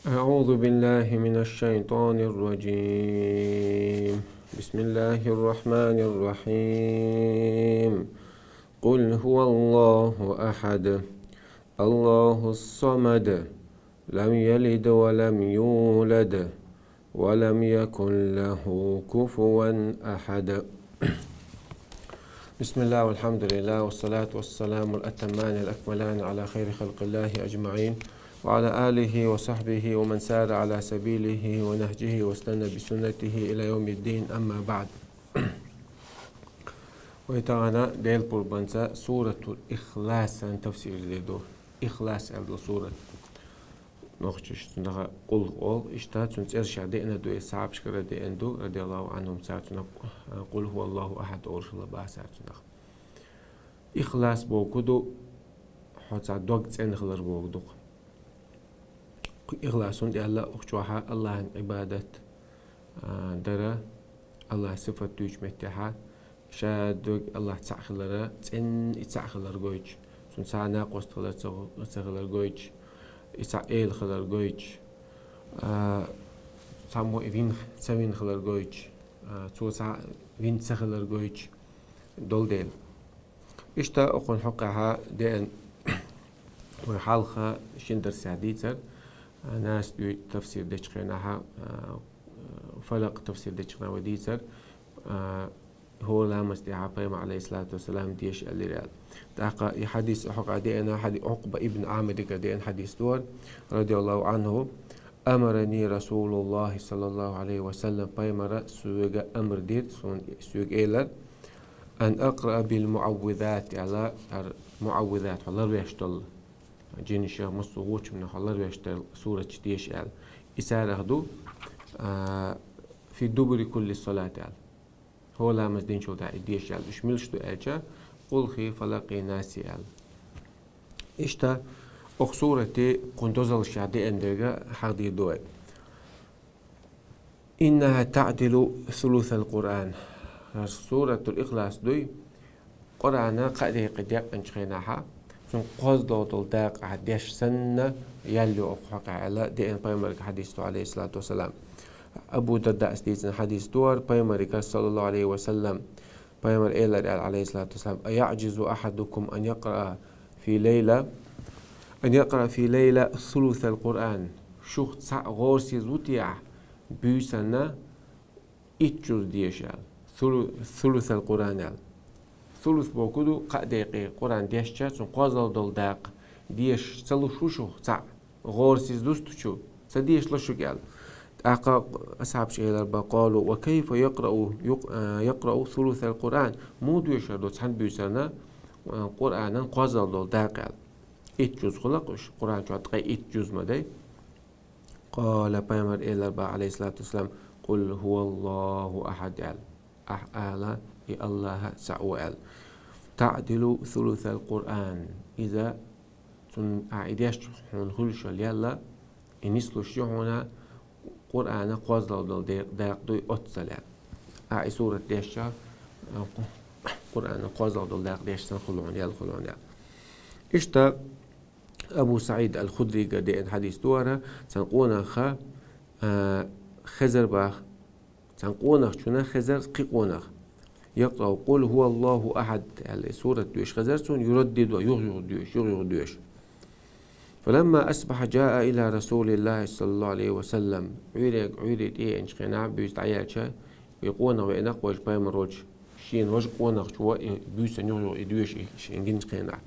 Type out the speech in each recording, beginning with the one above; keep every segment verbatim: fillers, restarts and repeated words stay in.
أعوذ بالله من الشيطان الرجيم. بسم الله الرحمن الرحيم. قل هو الله أحد. الله الصمد. لم يلد ولم يولد. ولم يكن له كفوا أحد. بسم الله والحمد لله والصلاة والسلام الأتمان الأكملان على خير خلق الله أجمعين وعلى آله وصحبه ومن سار على سبيله ونهجه واستنى بسنته إلى يوم الدين، أما بعد. Вай тахана Дела пурбанца Суратул Ихласан тафсир де ду. Ихлас аьлла ду сурат. Нохчаш цунах къулхӀ оал, иштта цун цӀераш деана ду, сахьабашкара деана ду, радияллаху анхум, цар цунах, а, «Къул хӀуа Аллаху ахьад» олуш хилла бах цар цунах. Ихлас бохург ду, хьо цхьа дог цӀена хилар бохург ду-кх. Ихлас хӀунда аьлла, укх чохь Аллахьан Ӏибадат, а, дара, Аллахьан сифат дуьйцучу меттехь, ша дог Аллахь цхьаъ хилара, цӀена и цхьаъ хилар гойтуш, цуьнан цхьа а накъост хилар ца, ца хилар гойтуш, и цхьаъ эла хилар гойтуш, а, цхьаммо и вина, ца вина хилар гойтуш, а, цо цхьаъ вина ца хилар гойтуш долу дела. Иштта окхунна хьокъехь деана вай хьалха шина дарсехь дийцар, а, Нас дуьйцу тафсир дечу хенахь, а, Фалакъ тафсир дечу хенахь вай дийцар, а, хӀора ламаз тӀехь пайхамар, алейхиссалату вассалам, деша аьллера аьлла. ТӀаккха и хьадис хьокъехь деана, хьади-, Ӏукъба ибн Ӏамирга деана хьадис ду хӀара, радияллаху анху: «Амарани Расулуллахи саллаллаху алейхи ва саллам», пайхамара соьга амр дира, суна, соьга элира, «ан акъраъ бил муъаввизат», аьлла, хӀара муъаввизат, хьо ларвеш долу, жинашах, массо а вочунах хьо ларвеш долу сураташ деша аьлла. И царах ду, а, «фи дубури кулли салат», аьлла. ХӀора ламаз динчул тӀаьхьа и деша аьлла. Уьш муьлш ду аьлча, «Къулхи, Фалакъи, Наси», аьлла. Иштта, окху сурате кхунна дозаллашехь деана дерг хьахдийр ду вай. «Иннаха таъдилу сулусал Къуръан». ХӀара Суратул Ихлас дуй, Къуръана кхаа декъе декъначу хенахь, цуьнан кхозлагӀа долу дакъа ахь деш санна, ял ю окху хьокъехь аьлла, деана пайхамарга хьадис ду, алейхиссалату вассалам. Абу Дардас дийцина хьадис ду хӀара, пайхамарга, саллаллаху алейхи ва саллам, пайхамар элира аьлла, алейхиссалату вассалам: «Аяъжизу ахьадукум ан якъраъа фи лейла, ан якъраъа фи лейла сулусал Къуръан?» Шух цхьаъ гӀорасиз ву те ахь, буьйсанна итт жуз деша аьлла. Сулу-, сулусал Къуръан аьлла. Сулус бохург ду, кхаа декъе Къуръан дешча, цуьнан кхозлагӀа долу дакъа деша ца луш ву шух цхьаъ, гӀорасиз дустучу, ца деша ло шуьга аьлла. ТӀаккха асхьабаша элира бах: «Къалу, ва кайфа якъраъу, юкъ-, а, якъраъу сулусал Къуръан?» Муха доьшур ду цхьана буьйсанна, а, Къуръанан кхозлагӀа долу дакъа аьлла. Итт жуз хуьлу-кх уьш, Къуръан чохь ткъе итт жуз ма дай. Къала, пайхамар элира бах, алейхиссалату вассалам: «Къул хӀуа Аллаху ахьад», аьлла. Ахь ала, и Аллахь цхьаъ ву аьлла. «Таъдилу сулусал Къуръан». Иза цунна ахь и дешча хьуна хуьлуш йолу ял, и нислуш ю хьуна Къуръана кхозлагӀа долу де-, дакъа дуй оццул аьлла. Ахь и сурат дешча, Къуръана кхозлагӀа долу дакъа деш санна хуьлу хьуна, ял хуьлу хьуна аьлла. Иштта Абу СаӀид ал-Худрига деана хьадис ду хӀара, цхьана къонахха, а, хезар бах, цхьана къонахчунна хезар кхин къонах. Якъраъу «Къул хӀуа Аллаху ахьад» аьлла, и сурат доьшуш хезар цунна, юраддидуха, юха-юха доьшуш, юха-юха доьшуш. «Фаламма асбахьа жаа иля Расулиллахи саллаллаху алейхи ва саллам». Ӏуьйренга, Ӏуьйре тӀееанчу хенахь, буьйса дӀаелча, и къонах веана-кх вайша пайхамар волчу, шена важа къонахчо и буьйсанна юха-юха и доьшу, и шена гиначу хенахь.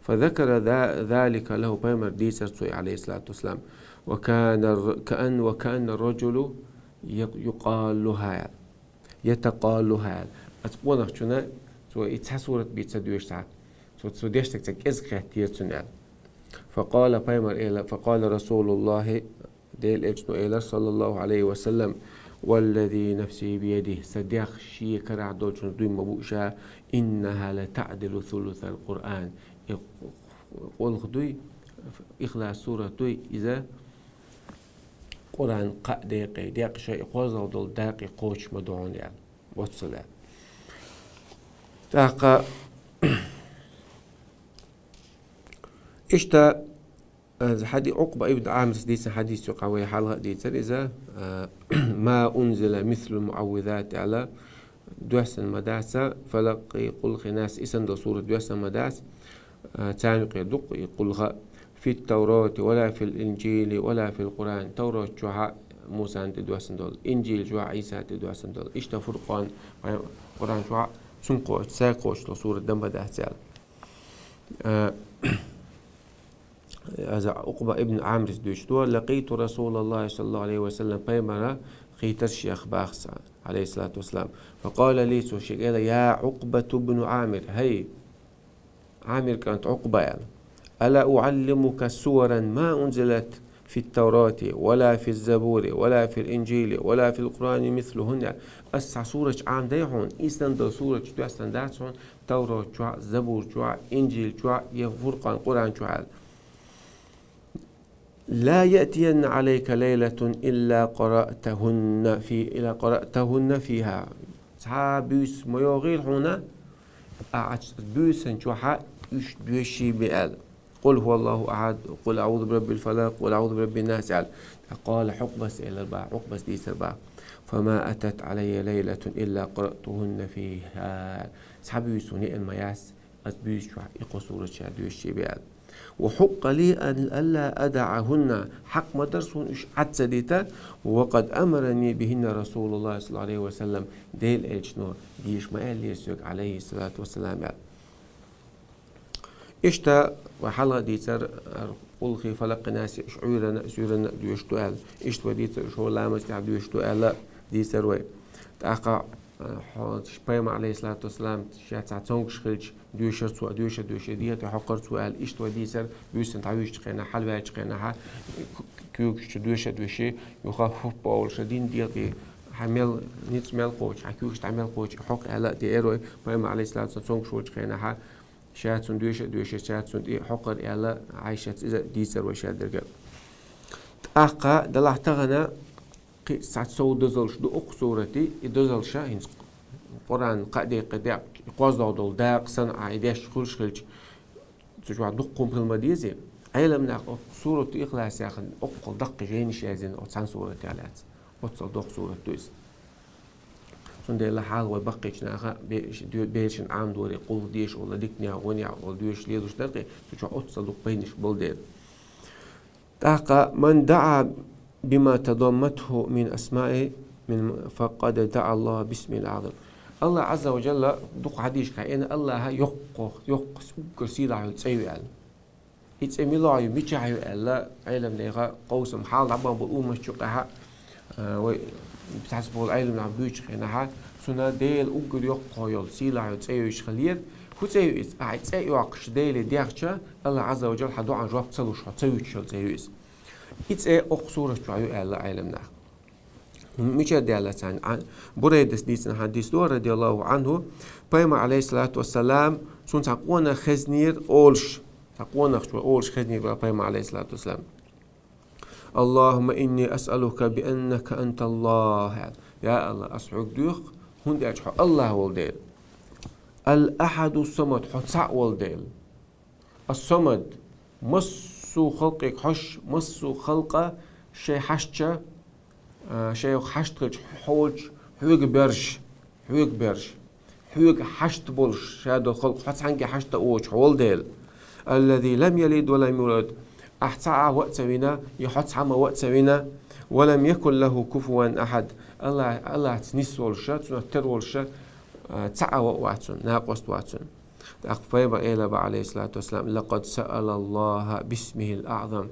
«Фазакара за-, залика лаху», пайхамар дийцар цо, алейхиссалату вассалам. «Ва кана р-, каан-, ва каана р-раджулу як-, юкъаллуха», ятакъаллуха аьлла. Оцу къонахчунна цо и цхьа сурат бен ца доьшуш цхьа, цо, цо дешнарг цхьа кӀезиг хеттера цунна аьлла. Факъала, пайхамар элира, факъала Расулуллахи, Делан Элчано элира, саллаллаху алейхи ва саллам: «Валлази нафси биядихи», сан дегӀ шен карахь долчунца дуй ма бу ша, «иннаха латаъдилу сулусал Къуръан». И къулхӀ дуй, Ихлас сурат дуй, иза Къуръан кхаа декъе, декъашха и кхозлагӀа долу дакъе кхочуш ма ду хьуна аьлла. Оццул аьлла. ТӀаккха иштта Из хьади-, Ӏукъба ибн Ӏамирас дийцина хьадис ю-кх вай хьалха а дийцар иза, а, «ما أنزل مثل المعوذات» аьлла, доьссина ма дац «Фалакъи», «Къулхи», «Нас», и санна дола сурат доьссина ма дац, а, царна юкъера ду-кх и «Къулха». «في التوراة ولا في الإنجيل ولا في القرآن». Таврат чохь а Мусана тӀе доьссина долу, Инжил чохь а Ӏийса тӀе доьссина долу. Иштта Фуркъан, Къуръан чохь а цунна кхочуш, цаьрга кхочуш долу сурат дан ма дац аьлла. А, Аза Ӏукъба ибн Ӏамирас дуьйцу: «لقيت رسول الله صلى الله عليه وسلم», пайхамар хийтира шех боху ас, Ӏалайхиссалату вассалам. «فقال لي», цо шега элира: «يا عقبة بن عامر», хӀай, Ӏамир кӀант Ӏукъба, аьлла. «ألا أعلمك سورا ما أنزلت في التوراة ولا في الزبور ولا في الإنجيل ولا في القرآن مثلهن», аьлла. Ас цхьа сурат Ӏамадай хьуна, и санна долу сурат доьссина дац хьуна Таврат чохь а, Забур чохь а, Инжил чохь а, я Фуркъан, Къуръан чохь а, аьлла. «لا يأتين عليك ليلة إلا قرأتهن في، إلا قرأتهن فيها». Цхьа буьйса ма йогӀийла хьуна, ахь оцу буьйсан чохь а уьш доьший бен аьлла. «قل هو الله أحد، قل أعوذ برب الفلق، قل أعوذ برب الناس», аьлла. ТӀаккха «قال», Ӏукъбас элира боху, Ӏукъбас дийцира боху: «فما أتت علي ليلة إلا قرأتهن فيها». Цхьа буьйса хьуна еана ма яц, ас буьйса чохь и кхо сурат ша доьший бен аьлла. «وحق لي أن، ألا أدعهن», хьакъ ма дара суна уьш Ӏад ца дита, «وقد أمرني بهن رسول الله صلى الله عليه وسلم», Делан элчано деша ма аьллера соьга, Ӏалайхиссалату вассалам, аьлла. Иштта вай хьалха а дийцар, «Къулхи», «Фалакъи», «Наси» уьш Ӏуьйранна а, суьйранна а доьшуш ду аьлла. Иштта вай дийцар уьш хӀора ламаз тӀехь доьшуш ду аьлла дийцар вай. ТӀаккха, а, хьо-, пайхамар, Ӏалайхиссалату вассалам, ша цхьа цомгуш хилча, доьшура цо, доьша-доьша, дегӀа тӀе хьокхура цо аьлла, иштта вай дийцар, буьйсанна дӀавуьжучу хенахь, хьалаваьллачу хенахь, куьйгаш чу доьша-доьший, юха хӀуппа олуш, дин дегӀа тӀе хьан мел, ницкъ мел кхочу, хьан куьйгаш дӀа мел кхочу, хьокха аьлла а деара вай, пайхамар, Ӏалайхиссалату вассалам, цомгуш волчу хенахь, ша цунна доьша-доьша, ша цунна тӀе хьокхура аьлла, Ӏайшас иза дийцар вай шадерг а. ТӀаккха, делахь тахана, кхин а цхьа сов дозаллаш ду окху сурати, и дозаллаш хӀинца Къуръан кхаа декъе декъ, и кхоздолу долу дакъа санна, ахь и деш хуьлуш хилча, цу чохь дуккха хӀума хила ма дезий. Ӏеламнаха окху Сурату Ихлас яхана, оккхул даккхий жайнаш язйина оцу цхьана суратех лаьцна. Оццул доккха сурат ду иза. Цундела хьалха вай баккхийчу наха бе-, ш-, доь-, берашна Ӏамадоре, къулхӀу деша олу, диканехь, вонехь олу доьшуш лелош дара-кх, цу чохь оццул дуккха жайнаш болу дела. ТӀаккха: «من دعا بما تضمنته من أسماء، من، فقد دعا الله باسمه الأعظم». АллахӀ Ӏазза ва Джалла дукха хьадисашкахь аьлла, АллахӀа йоккха, йоккха, уггар сийлахь йолу цӀе ю аьлла. И цӀе мила ю, мичахь ю аьлла, Ӏеламнеха къовсам хьалха дӀабахна болу умматчу къаьхьа, а, вай цхьацца болу Ӏеламнах буьйцучу хенахь, цунна Дела уггар йоккха йолу сийлахь йолу цӀе йолуш хиллера. ХӀун цӀе ю иза? Ахь и цӀе йоккхуш Деле дехча, АллахӀ Ӏазза ва Джалла хьан доӀан жоп ца луш, хьо ца вуьтуш йолу цӀе ю иза. И цӀе окху сурат чохь ю аьлла Ӏеламнаха. Мичара даьлла царна? Ӏа-, Бурайдас дийцина хьадис ду, радияллаху Ӏанху, пайхамар, Ӏалайхиссалату вассалам, цунна цхьа къонах хезнера олуш, цхьа къонах чу олуш хезнера вара пайхамар, Ӏалайхиссалату вассалам: «اللهم إني أسألك بأنك أنت الله», аьлла. Я АллахӀ, ас хьоьга доьху, хӀунда аьлча хьо АллахӀ волу дела. «الأحد الصمد», хьо цхьаъ волу дела. Ас-Самад, массо а халкъе хьожуш, массо а халкъа шайн хьашташ, а, шайн хьашт хилча хьо волчу хьоьга боьрзуш, хьоьга боьрзуш, хьоьга хьашт болуш, ша долу халкъ хьо цхьаьнгге хьашт а воцуш хьо волу дела. «الذي لم يلد ولم يولد», ахь цхьа а ва а ца вина, я хьо цхьа ма ва а ца вина, «ولم يكن له كفوا أحد», АллахӀ, АллахӀца нис волуш, цунах тера волуш, а, цхьа а ва а вац цунна, накъост вац цунна. ТӀаккха пайхамар элира боху, Ӏалайхиссалату вассалам: «لقد سأل الله باسمه الأعظم».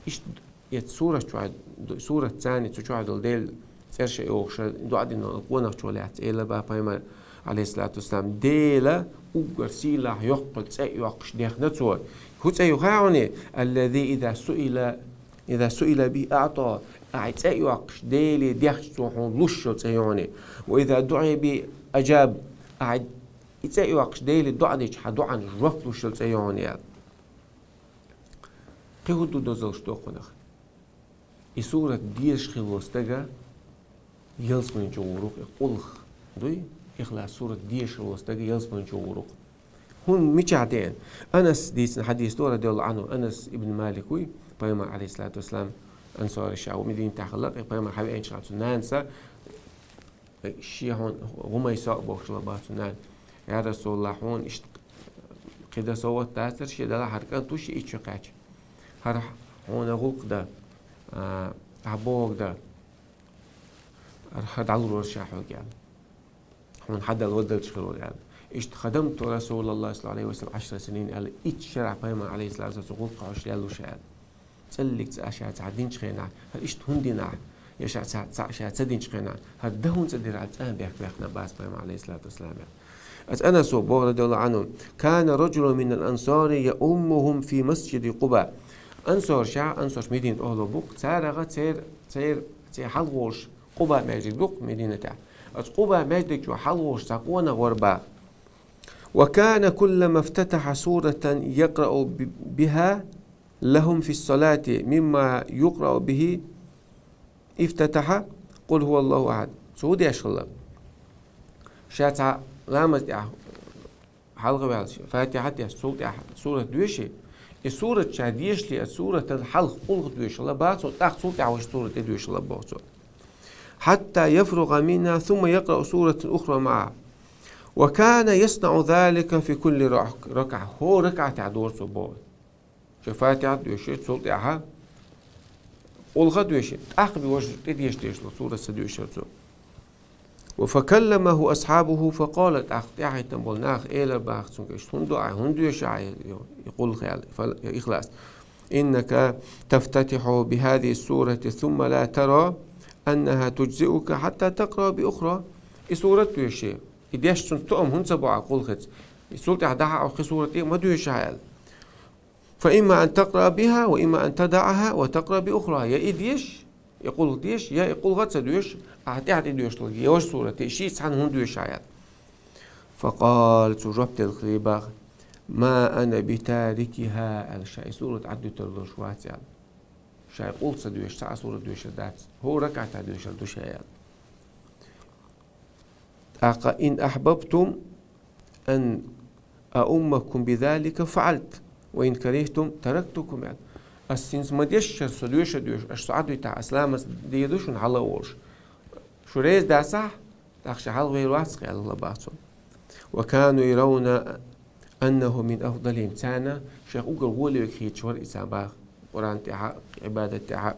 Иштта, и сурат чохь, сурат царна цу чохь долу Делан цӀераш а йохуш, доӀа дина къонах чу лаьцна элира боху пайхамар, Ӏалайхиссалату вассалам: «Дела уггар сийлахь йоккха цӀе а йоккхуш дехна цо». ХӀун цӀе ю хаьий хьуна? «الذي إذا سئل، إذا سئل به أعطى». Ахь и цӀе а йоккхуш Деле дехча, цо хьуна луш йолу цӀе ю хьуна. «وإذا دعي به أجاب». Ахь и цӀе а йоккхуш Деле доӀа дича, хьан доӀан жоп луш йолу цӀе ю хьуна аьлла. Кхин хӀун ду дозаллаш доккхунах? И сурат дезаш хилла волу стага ялсамани чу гӀур ву-кх, и Къулх дуй, Ихлас сурат дезаш хилла волу стага ялсамани чу гӀур ву-кх. ХӀунда мичахь деана? Анас дийцина хьадис ду, радияллаху Ӏанху, Анас ибн Малик вуй, пайхамар, алейхиссалату вассалам, ансари ша ву, Мединатехь хилла, и пайхамар хьавеанчу хана цу нанас шен хьуна гӀумай со а бохуш лаба цу нана. Я Расулаллах, хьуна иштта кхидӀа совгӀат дацара, шен дала хӀара кӀант ву, шен иччо кхаьчча. ХӀара хьуна гӀуллакх дан, а, ахьа бохург дан, хӀара дӀалур вара ша хьоьга аьлла. Хьуна хьадала вадалча хир вара аьлла. Иштта хадамту Расулаллах, саллаллаху Ӏалайхи ва саллам, Ӏашра синин аьлла, итт шарахь пайхамар, алейхиссалату вассалам, гӀуллакх хьош леллуш аьлла. ЦӀаллиг цхьа ша цхьа динчу хенахь, хӀара иштта хӀунда динахь, я ша цхьа, цхьа ша ца динчу хенахь, хӀара дан хӀунда ца дира аьлла, цӀа бехк бехна бац пайхамар, алейхиссалату вассалам, аьлла. Ас Анас боху, радияллаху Ӏанху, «كان رجل من الأنصار يؤمهم في مسجد قباء». Ансор ша, ансорш Мединат охьло бу-кх, царах цер, цер, церан хьалхаволуш Къуба маьждиг ду-кх Мединатехь. Ас Къуба маьждиг чу хьалхаволуш цхьа къонах вара баха. «وكان كلما افتتح سورة يقرأ ب-، بها لهم في الصلاة مما يقرأ به افتتح قل هو الله أحد». Цо хӀун деш хилла? Ша цхьа ламаз тӀехь хьалха ваьлча, Фатихьат деш, цул тӀаьхьа сурат доьший, и сурат ша дешале, а суратан хьалха къулхӀа доьшалла баха цо, тӀаккха цул тӀаьхьа ваьш сурат тӀе доьшалла боху цо. «حتى يفرغ منها ثم يقرأ سورة أخرى معها. وكان يصنع ذلك في كل رك-، ركعة». ХӀора ракаӀатехь дора цо боху. Ша Фатихьат доьший, цул тӀаьхьа къулхӀа доьший, тӀаккха бен важа тӀе дешалла, сурат ца доьшура цо. «فكلمه أصحابه فقال», тӀаккха тӀаьхьахӀиттина болу нах элира баха цуьнга: «Иштта хӀунда до ахь, хӀунда доьшу ахь и, и къулхӀа аьлла, фал-, ихлас? إنك تفتتح بهذه السورة ثم لا ترى أنها تجزئك حتى تقرأ بأخرى». И сурат доьший, и деш цунна тоам хӀунда ца бо ахь къулхӀаца? И цул тӀаьхьа дахьа ахь кхин сурат тӀе а ма доьшу ахь аьлла. «فإما أن تقرأ بها وإما أن تدعها وتقرأ بأخرى». Я и деша, и къулхӀа деша, я и къулхӀа а ца доьшу, ахьа тӀаьхьа тӀе доьшалла, я важа сурат тӀе, шиъ цхьаьна хӀунда доьшу ахь аьлла. «فقال», цо жоп делла хилла баха: «ما أنا بتاركها», аьлла, ша и сурат Ӏаддуьтур долуш вац аьлла. Ша и къулхӀа ца доьшу, цхьа а сурат доьшур дац. ХӀора ракаӀатехь доьшур ду ша аьлла. ТӀаккха: «إن أحببتم أن أؤمكم بذلك فعلت، وإن كرهتم تركتكم», аьлла. Ас хӀинца ма-дешшара со доьшур доьшу, аша со Ӏадвитахь, ас ламаз дийр ду шуна хьала а волуш. Шу реза дацахь, тӀаккха ша хьалхавер вац-кх аьлла баха цо. «وكانوا يرون أنه من أفضلهم». Царна шайх уггар гӀоле верг хеташ вара иза баха, Къуръан тӀехь а, Ӏибадат тӀехь а.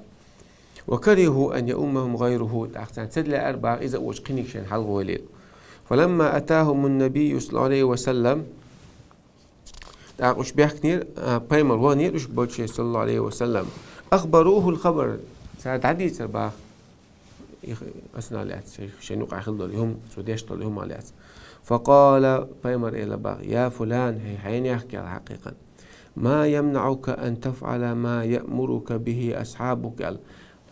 «وكرهوا أن يؤمهم غيره». ТӀаккха царна ца лаьара баха иза а волчу кхиниг шайна хьалхавалийта. «فلما أتاهم النبي صلى الله عليه وسلم». ТӀаккха уьш бехкнера, а, пайхамар вахнера уьш болчу, саллаллаху Ӏалайхи ва саллам. «أخبروه الخبر». Цара дӀадийцар баха. Их-, ас а лаьцна, шайн, шайн юкъахь хилла долу и хӀума, цо деш долу и хӀума а лаьцна. «فقال», пайхамар элира баха: «يا فلان», хӀей, хьенех кел хьакъикъан. «ما يمنعك أن تفعل ما يأمرك به أصحابك», аьлла.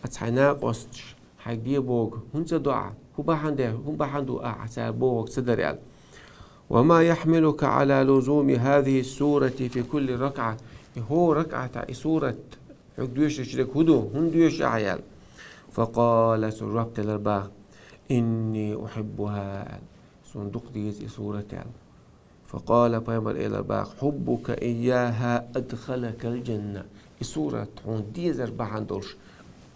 Ас хьайн накъосташ хьайга де бохург хӀунда ца до ахь? ХӀун бахьана де, хӀун бахьана ду ахь цара бохург ца дар аьлла? «وما يحملك على لزوم هذه السورة في كل ركعة». И хӀора ракаӀатехь и сурат хьоьга доьшуш дерг хӀун ду? ХӀунда доьшу ахь аьлла? «فقال», цо жоп делира баха: «إني أحبها», аьлла. Суна дукха деза и сурат аьлла. «فقال», пайхамар элира баха: «حبك إياها أدخلك الجنة». И сурат хьуна дезар бахьана долуш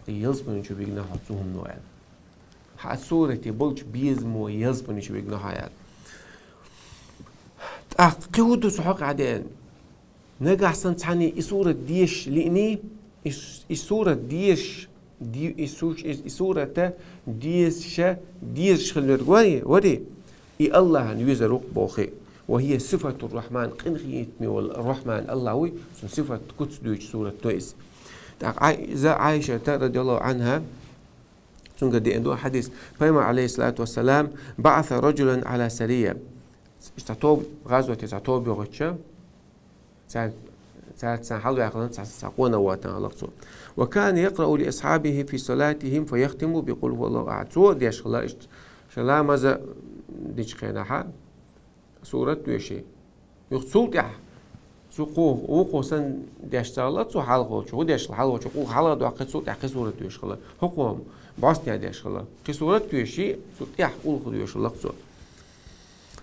ялсамани чу вигна хьо цу хӀумано аьлла. Хьан сурате болчу безамо ялсамани чу вигна хьо аьлла. ТӀаккха кхин хӀун ду цу хьокъехь деана? Нагахь санна цхьанне и сурат дезаш лиъний, и с-, и сурат дезаш, ди-, и суч-, и, и сурата дезаша, дезаш хилла верг варий, варий, и Аллахьан везар ву-кх бохий. «وهي صفة الرحمن», къинхетаме волу Рахьман Аллах вуй, цуьнан сифат куц дуьйцу сурат ду иза. ТӀаккха Ай-, иза Айшата, радияллаху Ӏанха, цуьнгара деана ду хьадис. Пайхамар, алейхиссалату вассалам, «بعث رجلا على سرية». Цхьа тоба, гӀазоте цхьа тоба йохуьйтуш, цара, цара царна хьалаваьккхина цхьа, цхьа къонах ватана гӀалакх цо. «وكان يقرأ لأصحابه في صلاتهم فيختم بقل هو الله أحد». Цо деш хилла иштта, шен ламаза дича хенахьа, сурат доьший. Юха цул тӀаьхьа, цу кху, вукхо санна деш ца хилла, цу хьалхочу, хӀун деш хилла, хьалхочу къулхӀа хьалха доккхий, цул тӀаьхьа кхин сурат доьшуш хилла. ХӀокхо бӀостанехьа деш хилла. Кхин сурат доьший, цул тӀаьхьа къулхӀа доьшуш хилла-кх цо.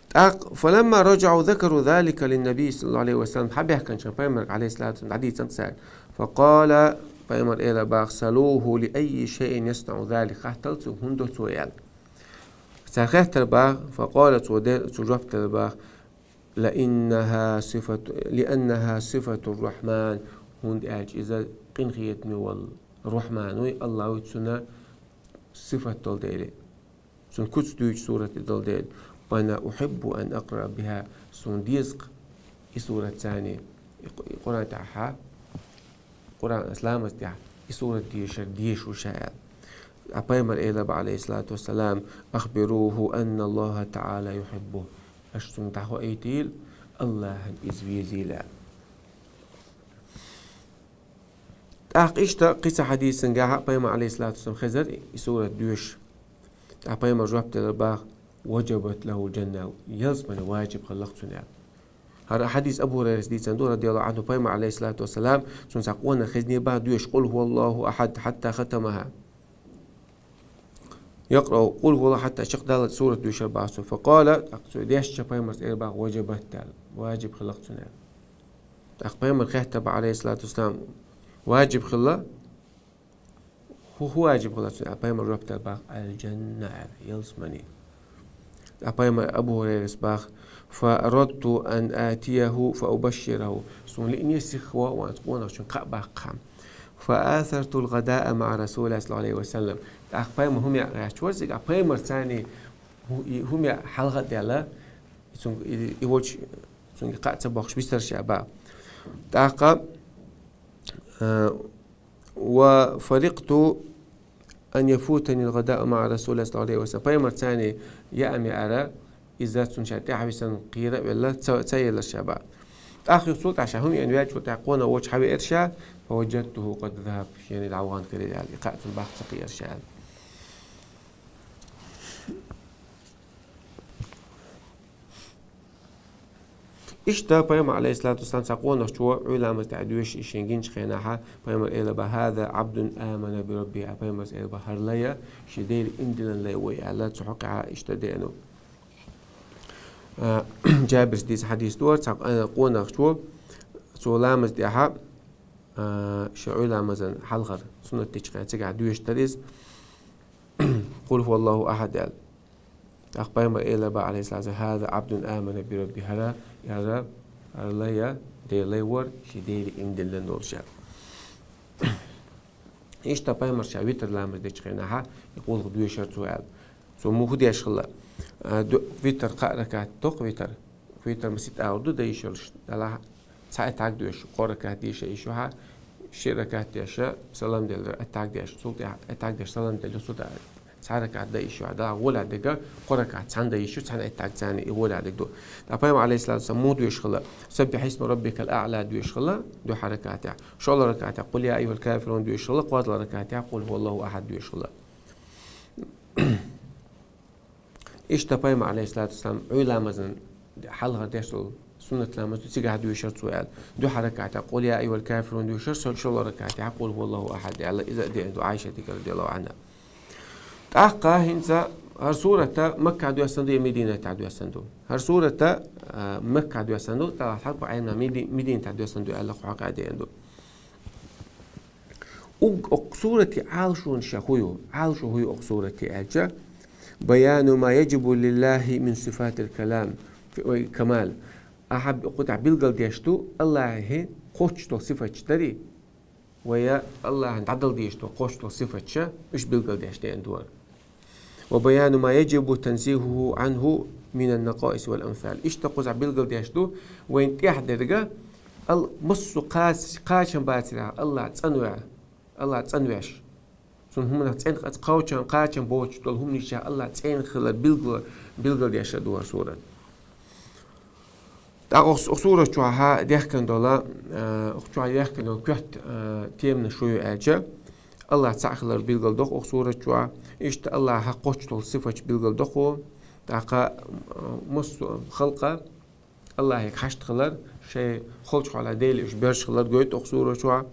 ТӀаккха, فلما رجعوا ذكروا ذلك للنبي صلى الله عليه وسلم, хьабаьхкача пайхамарга, عليه الصلاة والسلام, дӀадийцад цар. فقال, пайхамара элаб бах: سلوه لأي شيء يصنع ذلك, хаттал цо, хӀун до цо аьнна. Цар хаьттар бах, فقال, цо де-, цо жоп делар бах: لأنها صفة، لأنها صفة الرحمن, хӀунда аьлча иза къинхетаме вола Рахьман вуй, АллахӀ вуй, цун сифат дола дела. Цун куц дуьйцу сурат и дола дела. وأنا أحب أن أقرأ بها, суна деза-кх и сурат царна, и Къу-, и Къуръан тӀехьа, Къуръан ас ламаз тӀехьа, и сурат дешар деша ва ша аьнна. А пайхамара элаб, عليه الصلاة والسلام: أخبروه أن الله تعالى يحبه. Аша цунга дӀахоуьйтийла, АллахӀа иза везийла аьнна. ТӀаккха иштта кхин цхьа хьадисангахьа пайхамар, عليه الصلاة والسلام, хезар и сурат доьшуш. ТӀаккха пайхамара жоп делар бах: وجبت له الجنة, ялсмани ваджиб хилла-кх цунна аьнна. ХӀара хьадис Абу ХӀурайрас дийцан ду, رضي الله عنه, пайхамар, عليه الصلاة والسلام, цунна цхьа къонах хезнеб бах доьшуш: قل هو الله أحد حتى ختمها. يقرأ قل هو الله حتى, чакхдаллалца сурат доьшар бах цо. فقال, тӀаккха цо дешча, пайхамара элаб бах: وجبت аьнна, ваджиб хилла-кх цунна аьнна. ТӀаккха пайхамара хаьттар бах, عليه الصلاة والسلام: ваджиб хилла? ХӀу-, хӀун ваджиб хилла цунна аьнна? Пайхамара жоп делар бах: الجنة аьнна, ялсмани. ТӀаккха пайхамар, Абу ХӀурайрас бах: فأردت أن آتيه فأبشره. Суна лиъне сиха ва вайна къонахчунга кхаъ баккха. فآثرت الغداء مع رسول الله صلى الله عليه وسلم. ТӀаккха пайхамар хӀума яа гӀерташ вар цига, пайхамарца цхьана хӀу-, и хӀума яа хьалха а даьлла, и цунга, и, и волча цунга кхаъ ца бохкаш бисар ша бах. ТӀаккха, а, وفرقت أن يفوتني الغداء مع رسول الله صلى الله عليه وسلم. Пайхамарца цхьана яа ма яара, иза цунна ша тӀехьависар кхера а велла, ца, ца елар ша бах. ТӀаккха юха цул тӀехьа ша хӀума яа ваьлчул тӀехьа къонах волча хьавеар ша, فوجدته قد ذهب, шена дӀавахана хилар аьлла, и кхаъ цунна баккха ца кхиар ша аьнна. Иштта пайхамар, عليه الصلاة والسلام, цхьа къонахчо Ӏуйра ламаз тӀехьа доьшуш, и шийна гинчу хенахьа, пайхамара элаб бах: هذا عبد آمن بربه. А пайхамара элаб бах: хӀара лай шен Дела ийман диллина лай вуй аьлла, цу хьокъехьа иштта деана. А, Джабирас дийца хьадис ду хӀара, цхьа, а, къонахчо, цо ламаз тӀехьа, а, шен Ӏуйра ламазан хьалхара суннат дечу хенахь цигахь доьшуш дара иза: قل هو الله أحد аьлла. ТӀаккха пайхамара элаб бах, عليه الصلاة والسلام: هذا عبد آمن بربه. ХӀара, хӀара, хӀара лай, Делан лай вара, шен Дела ийман диллина волуш аьлла. Иштта пайхамара ша витр ламаз дечу хенахьа и гӀуллакх доьшура цо аьлла. Цо муха деш хилла? А, ду-, витр кхаа ракаӀат доккху витр. Витр масийтта агӀор ду дан йиш йолуш. Делахь цхьа атахьят доьшу, кхо ракаӀат деша йиш ю хьа, ши ракаӀат деша, салам делира атахьят деш, цул тӀаьхьа атахьят деш, салам делира, цул тӀаьхьа цхьа ракаӀат дан йиш ю хьа. Делахь гӀолехь дерг кхо ракаӀат цхьаьна дан йиш ю, цхьана атахьят цхьаьна и гӀолехь дерг ду. ТӀаккха пайхамар, عليه الصلاة والسلام, муха доьшу хилла? سبح اسم ربك الأعلى доьшу хилла дуьххьара ракаӀатехь. ШолгӀа ракаӀатехь قل يا أيها الكافرون доьшу хилла, кхоалгӀа ракаӀатехь قل هو الله أحد доьшу хилла. Иштта пайхамар, عليه الصلاة والسلام, Ӏуйра ламазан хьалхара деш долу суннат ламаз ду, цигахь доьшура цо аьлла. Дуьххьара ракаӀатехь قل يا أيها الكافرون доьшура, шолгӀа ракаӀатехь قل هو الله أحد аьлла, иза а деана ду Ӏайшатигара, رضي الله عنها. ТӀаккха хӀинца хӀара сурат Маккахь доьссина ду я Мединатехь доьссина ду? ХӀара сурат, а, Маккахь доьссина ду, тӀаккха хьалха Ӏелам наха Меди-, Мединатехь доьссина ду аьлла, кху хьокъехь деана ду. Уг-, окху сурате Ӏалашонаш хӀун ю? Ӏалашо хӀун ю окху сурате аьлча: بيان ما يجب لله من صفات الكلام, ой, كمال. Ахьа кху тӀехь билгалдеш ду АллахӀан кхоччуш долу сифаташ дарий, вай АллахӀан дӀадала дезаш долу кхоччуш долу сифаташ, уьш билгалдеш деана ду хӀара. وبيان ما يجب تنزيهه عنه من النقائص والأمثال. Иштта кхузахь билгалдеш ду вайна тӀехь дерг, ал-, массо а кхач-, кхачам бацарехь АллахӀ цӀанве-, АллахӀ цӀанвеш. Цунна хӀуманах цӀена, кхачам, кхачам боцуш долу хӀуманашчохь АллахӀ цӀена хилар билгала-, билгалдеш а ду хӀара сурат. ТӀаккха окху, окху сурат чохь дехкина долу, а, окху чохь дехкина долу коьрта, а, теманаш шу ю аьлча, АллахӀ цхьаъ хилар билгалдоху окху сурат чохь, иштта АллахӀан кхоччуш долу сифаташ билгалдоху, тӀаккха, а, массо а халкъа АллахӀе хьашт хилар, шайн холчу хьолехь Деле уьш боьрша хилар гойту окху сурат чохь.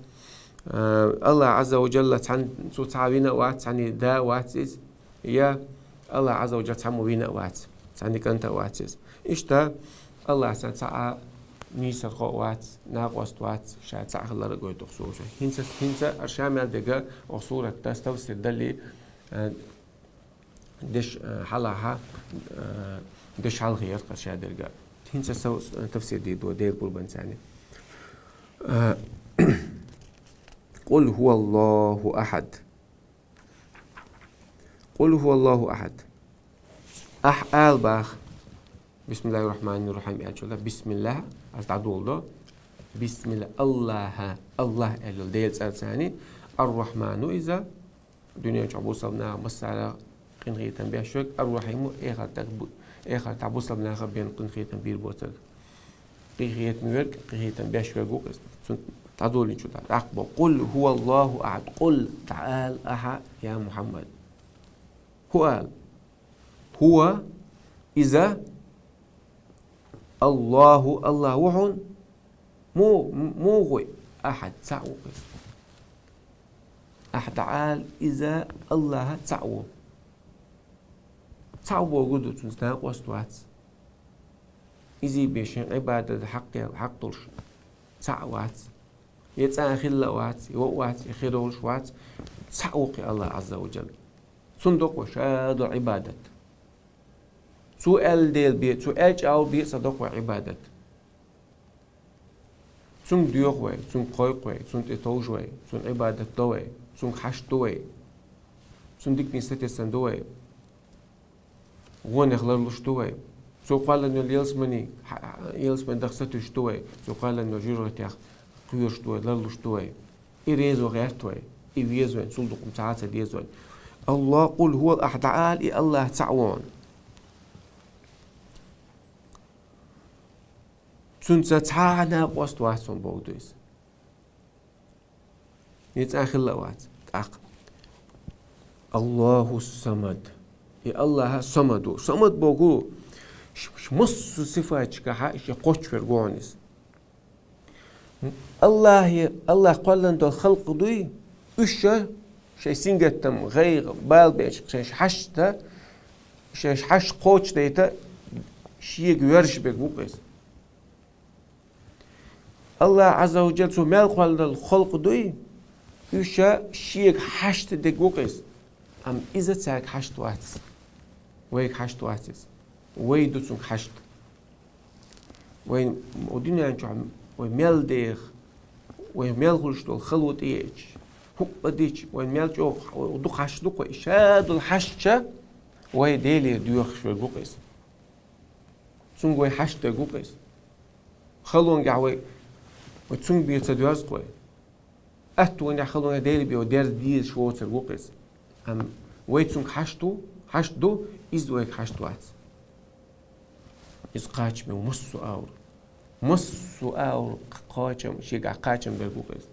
А, АллахӀ Ӏазза ва Джалла цхьаьн-, цо цхьа вина а вац, цхьаьний да а вац иза, я АллахӀ Ӏазза ва Джалла цхьаммо вина а вац. Цхьанна кӀант а вац иза. Иштта Аллахьа цхьа а нийсархо а вац, накъост а вац, ша цхьаъ хилар а гойту оха сурата. ХӀинца, хӀинца ара ша мел дега оха сурата тафсир дале, а, деш, а, хьалха, а, деш хьалха яр кхар ша дерга. ХӀинца сов тафсир дийду Дела къурбанца. А, قل هو الله أحد. قل هو الله أحد. Ахь ала бах. بسم الله الرحمن الرحيم аьлча, бисмиллахь, аз дӀадолдо. Бисмилла, Аллахьа, Аллахь аьлла, Дела цӀарца. Ар-Рахьману иза, дуьнен чу бусалба наха массара къинхетам беш верг, Ар-Рахьиму, эхарта бу-, эхартахь бусалба наха бен къинхетам бийр боцург. Къинхетам верг, къинхетам беш верг ву-кх иза. Цун дӀадолийначул тӀехьагӀа тӀаккха боху: قل هو الله أحد. قل, дӀаала ахьа, я Мухьаммад. ХӀун ала? هو, иза, الله, Аллахь ву хьуна. Му-, муха ву? أحد, цхьаъ ву-кх иза. Ахьа дӀаала, иза, Аллахь цхьаъ ву. Цхьаъ ву бохург ду, цуьнца накъост вац. Изий бен шен Ӏибадат хьакъ-, хьакъ долуш цхьаъ вац. Я цкъа а хилла а вац, я вон а вац, я хир волуш а вац, цхьаъ ву-кх и Аллахь Ӏазза ва Джалла. Цунна до-кх вай ша долу Ӏибадат. Цо аьлла дела бен, цо аьллачу агӀор бен а ца до-кх вай Ӏибадат. Цуьнга доьху вай, Цуьнга кхойкху вай, Цунна тӀе товжу вай, Цунна Ӏибадат до вай, Цуьнга хьашт ду вай, Цунна диканийн сатесна ду вай. ГӀонех ларлуш ду вай. Цо кхоьллина йолу ялсамани, хьа-, ялсамани даха сатуьйсуш ду вай. Цо кхоьллина йолу жожагӀатех кхоьруш ду вай, ларлуш ду вай. И резо гӀерта вай. И веза вайна, цул дукха цхьа а ца деза вайна. Аллахь, къул хӀуа, ахьа дӀаала, и Аллахь цхьаъ ву хьуна. Цуьнца цхьа а накъост вац хьуна бохург ду иза. И цкъа а хилла а вац. ТӀаккха: Аллаху Самад. И Аллахь Самад ву. Самад боху, ш-, ш-, массо а сифаташкахь шен кхоччуш верг ву хьуна иза. Аллахье, Аллахь кхоьллина долу халкъ дуй, уьш ша шайн сингаттам, гӀайгӀа, бала бечу шайша хьашта, шайша хьашт кхочушдайта, шега воьрзуш берг ву-кх иза. Аллахь Ӏазза ва Джалла, Цо мел кхоьллина долу халкъ дуй, уьш ша шега хьашта дерг ву-кх иза. Амма иза цаьрга хьашта вац. Вайга хьашта вац иза. Вай ду Цуьнга хьашта. Вай, о, дуьнен чохь вай мел деха, вай мел хуьлуш долу хало тӀееъча, хӀуъа дича, вай мел чӀогӀа, вай дукха хьашт ду-кх вай. Ша долу хьашташа вай Делера доьхуш верг ву-кх иза. Цуьнга вай хьашт дерг ву-кх иза. Халонехь вай, вай Цуьнга бен ца доьрзу-кх вай. Аттонехь, халонехь Дела бен вай дерза дезаш воцург ву-кх иза. Амма вай Цуьнга хьашт ву, хьашт ду, иза вайга хьашт вац. Иза кхачаме ву массо а агӀор. Массо а агӀор кхачам, шегахь кхачам берг ву-кх иза.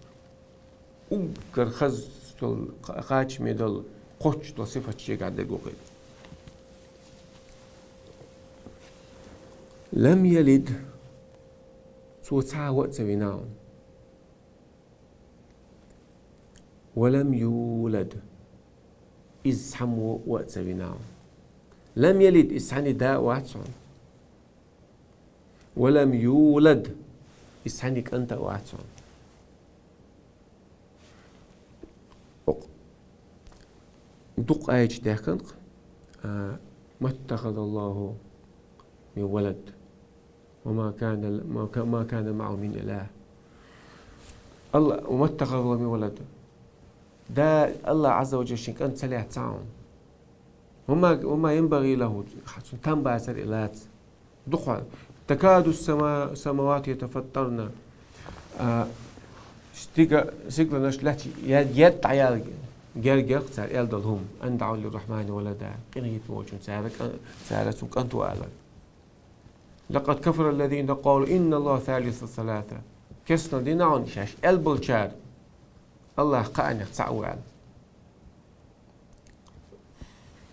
Уггар хаза долу, кха-, кхачаме долу, кхоччуш долу сифат шегахь дерг ву-кх иза. Лам ялид. Цо цхьа а ван а ца вина хьуна. Ва лам юлад. Иза цхьаммо а ван а ца вина хьуна. Лам ялид, иза цхьанний да а вац хьуна. Ва лам юлад, иза цхьанний кӀант а вац хьуна. Оцу дукха аяташ даьхкина-кх, а, маттахазаллаху мин валад. Ва ма кана, ма ка-, ма кана маӀаху мин илах. Алла-, ва маттахазаллаху мин валад. Да, Аллахь Ӏазза ва Джалла шен кӀант ца лаьцна хьуна. Ва ма, ва ма янбагӀи лаху, цунна там бацара и лаца. Дукха. Такаду сама-, самавату ятафаттарна. А, стига-, стигланаш лаьцна я-, ед дӀаяла герга яра-кх цара аьлла долу хӀума. Ан даӀу лиррахьмани валада. Къинхетам болчунна цара кӀан-, цара цунна кӀант ву аьлла. Лакъад кафара аллазина къалу инна Аллаха салису саласа. Кестта дина хьуна шаьш аьлла болчара, Аллахь кхаанех цхьаъ ву аьлла.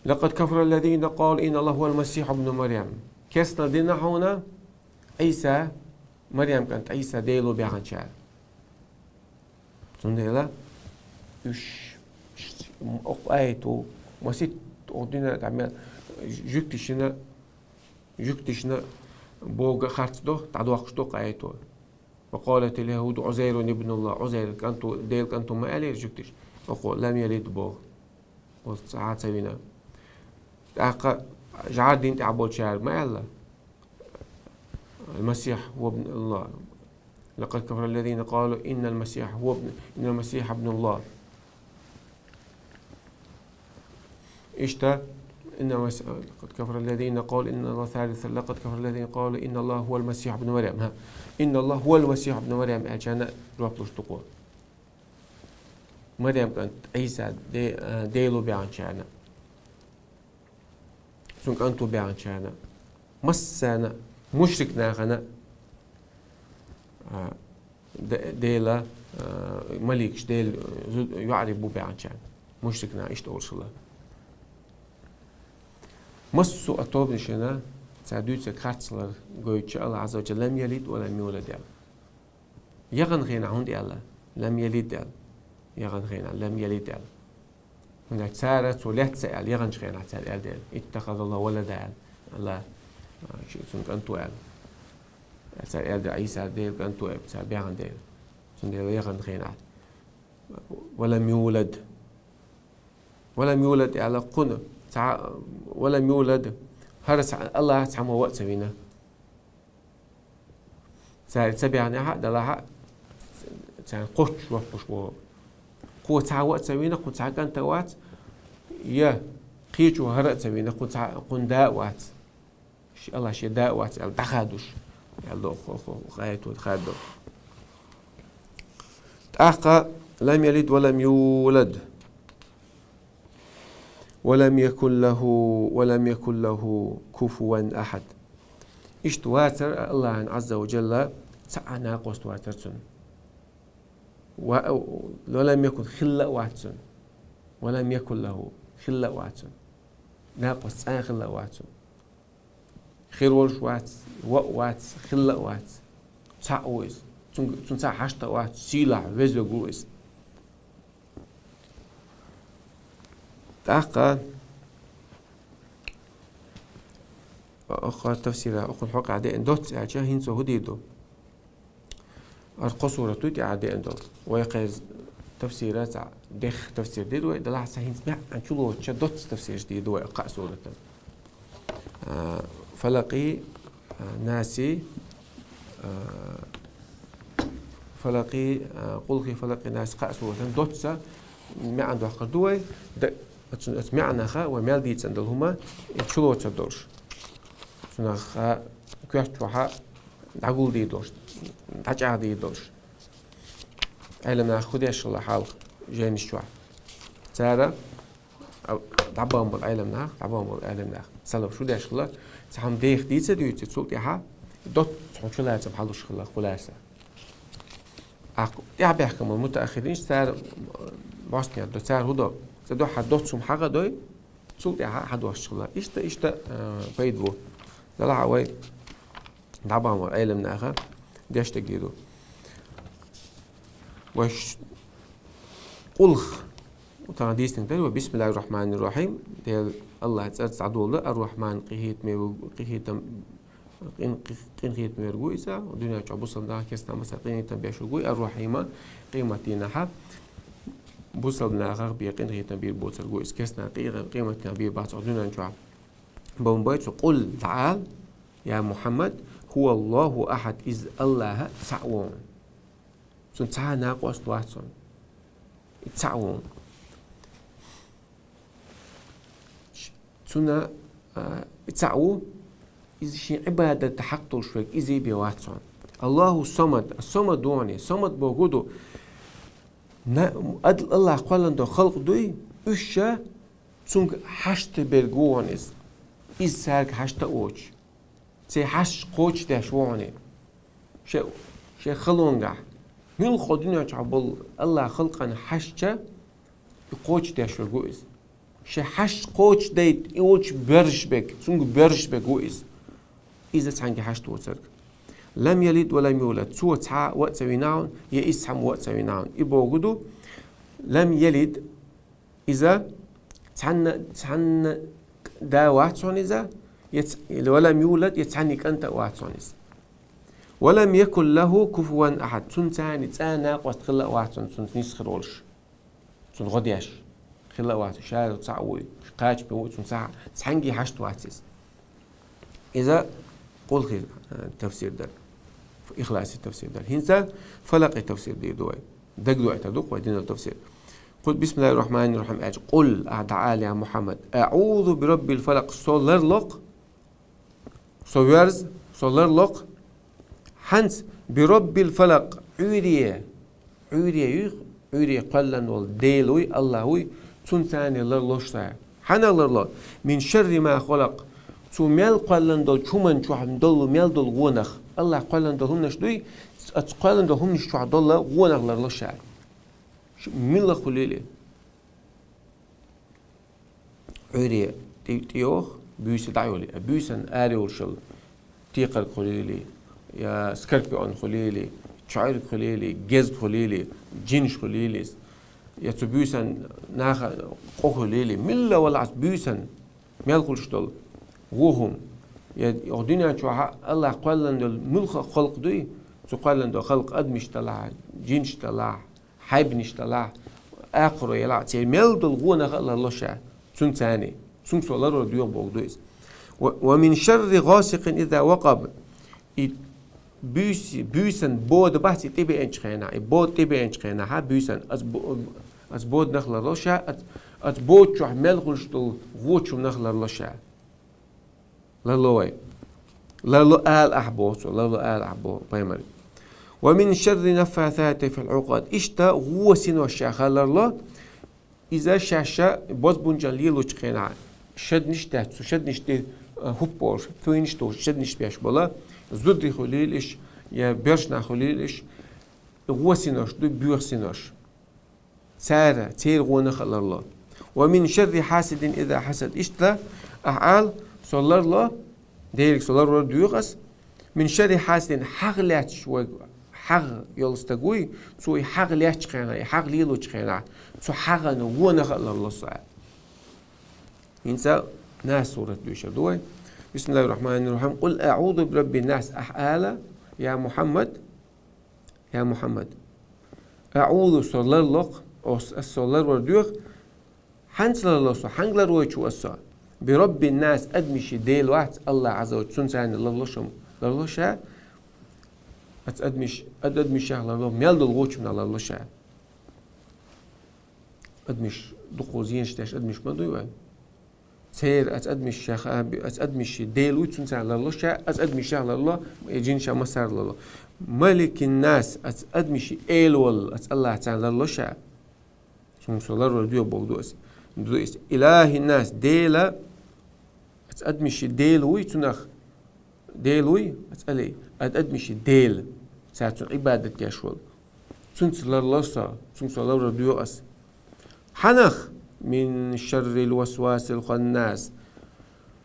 Лакъад кафара аллазина къалу инна Аллаха хӀуал масихьу бну Марьям. Кестта дина хьуна Ӏийса, Марьям кӀант Ӏийса Дела ву баьхначара. Цундела уьш, оцу аято масийтта оцу дуьнен тӀехь мел жуьгташна жуьгташна бога харц до, дӀадоаккхаш до кхы аято. «وقالت اليهود عزير ابن الله», Ӏузайр кӀант ва, Делан кӀант ва ма аьллера жуьгташа. Оха «لم يلد» боху. Оцу цхьа а ца вина. ТӀаккха жӀар дин тӀехь болчара ма аьлла: «المسيح هو ابن الله». «لقد كفر الذين قالوا إن المسيح هو ابن، إن المسيح ابن الله». Иштта: «إن المس-، لقد كفر الذين قالوا إن الله ثالث، لقد كفر الذين قالوا إن الله هو المسيح ابن مريم». ХӀа. «إن الله هو المسيح ابن مريم» аьллачарна жоп луш ду кхо. Марем кӀант Ӏийса де-, а, Дела ву баьхначарна, цуьнан кӀант ву баьхначарна, массарна, мушрик нахана, а, де-, Дела, а, маликаш, Дела зу-, йоӀарий бу баьхначарна, мушрик наха иштта олуш хилла. Массо а тобанашна цара дуьйцург харцлар гойтуш АллахӀа Ӏазза ва Джалла «لم يلد ولم يولد» аьлла. Яханчу хенахь хӀунда аьлла «لم يلد» аьлла? Яханчу хенахь «لم يلد» аьлла. ХӀунда аьлча цара цо лаьцна аьлла, яханчу хенахь цара аьлла дела: «اتخذ الله ولدا» аьлла. АллахӀа, а, ши-, цуьнан кӀант ву аьлла. Цара аьлла дела, Ӏийса Делан кӀант ву аьлла, цара баьхна дела. Цундела яханчу хенахь «ولم يولد». «ولم يولد» аьлла кхунна, цхьа, «ولم يولد», хӀара цхьа, АллахӀа цхьаммо ваъ ца вина. Цара ца баьхнехь а, делахь а, царна кхоччуш жоп луш бу. Кхо цхьа ваъ ца вина, кхунна цхьа кӀант а вац, я кхечо хӀара а ца вина, кхунна цхьа, кхунна да а вац. Ши-, АллахӀа шен да а вац аьлла дӀахадош, аьлла до, хо-, хо-, хо-, хо-, хадо. ТӀаккха «لم يلد ولم يولد». «ولم يكن له، ولم يكن له كفوا أحد». Иштта вацара АллахӀан Ӏазза ва Джалла, цхьа а накъост вацара цуьнан. Ва-, «ولم يكن», хилла а вац цуьнан. «ولم يكن له», хилла а вац цуьнан. Накъост цкъа а хилла а вац цуьнан. Хир волуш вац, ваъ вац, хилла а вац. Цхьаъ ву иза. Цуьнга, цуьнца хьашт а вац, сийлахь, веза верг ву иза. ТӀаккха окху тафсира, окхунна хьокъехь деана доцца аьлча, хӀинца хӀун дийр ду? ХӀара кхо сурат ду тӀаьхьа деана долу. Вай кхеза тафсира цхьа дехха тафсир дийр ду вай, делахь цхьа хӀинца маьӀна чулоцуча доцца тафсираш дийр ду вай кхаа суратан. А, «فلق», а, «ناس», а, «فلق», а, «قل أعوذ برب الفلق», «ناس», кхаа суратан доцца маьӀна доккхур ду вай, д-, оцу, оцу маьӀнаха вай мел дийцина долу хӀума, и чулоцур долуш. Цунах, а, коьрта чохь а дӀагулдийр долуш, дӀачӀагӀдийр долуш. Ӏелам нах хӀун деш хилла хьалха жайнаш чохь? Цара, а, дӀабахана болу Ӏелам нах, дӀабахана болу Ӏелам нах, салафаш хӀун деш хилла, цхьа хӀума деха дийца а дуьйцу, цул тӀаьхьа доцца хьуна чулацам хьалуш хилла, хуласа. Аккха тӀаьхьабаьхкина болу мутааххиринаш, цара бостнех до, цара хӀун до? Цкъа дуьххьара доцца хӀума хьахадой, цул тӀаьхьа хьадош хилла. Иштта, иштта, а, пайда бу. Делахь а вай дӀабахана болу Ӏелам наха деш дерг ду. Вай ш-, къулх, тахана дийцинарг дара вай: «بسم الله الرحمن الرحيم». Дела, АллахӀан цӀарца дӀадолу, Ар-Рахьман, къинхетаме ву-, къинхетам, къин-, къин-, къинхетаме верг ву иза, дуьнен чохь бусалба нах, керстанех, массарна къинхетам беш верг ву, Ар-Рахьим, къематдийнахьа бусалба нахах бен къинхетам бийр боцург ву иза, керстанех къи-, къематдийнахь бийр бац оха дуьнен чохь. Бан бай цо: «قل», дӀаала, «يا محمد، هو الله أحد», иза АллахӀ цхьаъ ву хьуна. Цуьнан цхьа а накъост вац хьуна. И цхьаъ ву хьуна. Цуьнан, а, и цхьаъ ву, иза шен Ӏибадатан хьакъ долуш верг, иза бен вац хьуна. «الله الصمد», ас-Самад ву хьуна, Самад бохург хӀун ду? На-, ад-, АллахӀ кхоьллина долу халкъ дуй, уьш ша Цуьнга хьашт берг ву хьуна иза. Иза цаьрга хьашт а воцуш, церан хьашташ кхочушдеш ву хьуна. Шен, шен халонгахь, муьлхха дуьнен чохь болу АллахӀан халкъана хьашташ и кхочушдеш верг ву иза. Шен хьашташ кхочушдайта и волчу боьрзуш берг, цуьнга боьрзуш берг ву иза. Иза цхьаьнгге хьашт воцург. «لم يلد ولم يولد». Цо цхьа а ваъ ца вина хьуна, я иза цхьаммо ваъ ца вина хьуна. И бохург ду: «لم يلد». Иза цхьанна, цхьанна да вац хьуна иза, Я ц-, или ولم يولد, я цхьанне кӀант а вац хьона из. ولم يكن له كفوا أحد. Цунца цхьана цӀа накъост хилла а вац хьона, цунца нийса хир волуш. Цунна гӀо деш хилла а вац, ша цхьаъ вуй, кхача бен вуй, цунна цхьа-, цхьаьнгге хьашт вац иза. Иза къулхӀи, э, тафсир дара. Ихласи тафсир дара. ХӀинца фалакъи тафсир дийр ду вай. Дагадоуьйтур ду-кх вай динал тафсир. Кху-, بسم الله الرحمن الرحيم аьлча, къул, ахьа дӀаала, я Мухьаммад, аӀузу би раббил фалакъ, со ларло-кх, со верза, со ларло-кх, хьанца, би раббил фалакъ, Ӏуьйре, Ӏуьйре юй-кх, Ӏуьйре кхоьллина волу Дела вуй, АллахӀ вуй, цунца цхьана ларло ша. Хьанах ларло? Мин шарри ма халакъ, цо мел кхоьллина долчу хӀуманна чохь долу, мел долу вонах. АллахӀа кхоьллина долу хӀуманаш дуй, оцу кхоьллина долу хӀуманаш чохь долу вонах ларло ша. Ш-, милла хуьлийла. Ӏуьйре тӀе-, тӀейогӀу, буьйса дӀайолу. Буьйсанна ара йолуш йолу текхарг хуьлийла, я скорпион хуьлийла, чоьрг хуьлийла, гезг хуьлийла, жинаш хуьлийла иза. Я цу буьйсанна наха къо хуьлийла, милла валахь буьйсанна мел хуьлуш долу вон хӀума. Я оха дуьнен чохь АллахӀа кхоьллина долу муьлхха а халкъ дуй, цо кхоьллина долу халкъ, адамаш далахь, жинаш далахь, хьайбанаш далахь, акхаро ялахь, церан мел долу вонах а ларло ша, цунца цхьана. Цуьнга со ларор доьху бохург ду иза. Ва, ва мин шарри гӀасикъин иза вакъаб. И буьйс-, буьйсан бода бац и тӀебеанчу хенахь, и бода тӀебеанчу хенахь, хьа, буьйсан, оцу бо-, оцу боданах ларло ша, оцу, оцу бода чохь мел хуьлуш долу вочунах ларло ша. Ларло вай. Ларло ала ахь боху цо, ларло ала ахь боху пайхамаре. Ва мин шарри наффасати фил Ӏукъад. Иштта вон синош ша ха ларло, иза шаьш ша бозбунчалла лелочу хенахь, шаднаш дац, цу шаднаш тӀе, а, хӀуп болуш, туьйнаш долуш, шаднаш беш болу, зударий хуьлийла уьш, я боьрша нах хуьлийла уьш, вон синош ду, боьха синош. Цара, церан вонах а ларло. Ва мин шарри хьасидин иза хьасад. Иштта, ахьа ала, со ларло, Деле со ларор доьху ас, мин шарри хьасидин, хьагӀ лаьтташ вай, хьагӀ йолу стаг вуй, цо и хьагӀ лаьттачу хенахь, и хьагӀ лелочу хенахь, цу хьагӀан вонах а ларло со. ХӀинца Нас сурат доьшур ду вай. Бисмиллахир-рахманир-рахим. Къул аӀузу би раббин нас. Ахьа ала, я Мухьаммад, Я Мухьаммад, аӀузу, со ларло-кх, ас, ас со ларор доьху. Хьанца ларло со, хьанга ларвойчу ас со? Би раббин нас, адамашийн Дела вац, АллахӀ Ӏазза ва Джалла, цунца цхьана ларло ша, ларло ша. Оцу адамаш, ад-, адамашех ларло, мел долу вочунах ларло ша. Адамаш, дукха зенаш деш адамаш ма дуй вайн. Церан оцу адамашех, а, оцу адамашийн Дела вуй, цунца цхьана ларло ша, оцу адамашех ларло, и жинашех массара ларло. Маликин нас, оцу адамашийн Эла волу, оцу АллахӀца цхьана ларло ша. Цунга со ларор доьху бохург ду ас. Ду ас. Илахин нас, Дела, оцу адамашийн Дела вуй, цунах Дела вуй, оцу Ӏалий, оцу адамашийн Дела, цара цунна Ӏибадат деш волу. Цунца ларло со, цунца со ларор доьху ас. Хьанах? Мин шаррил васвасил ханнас.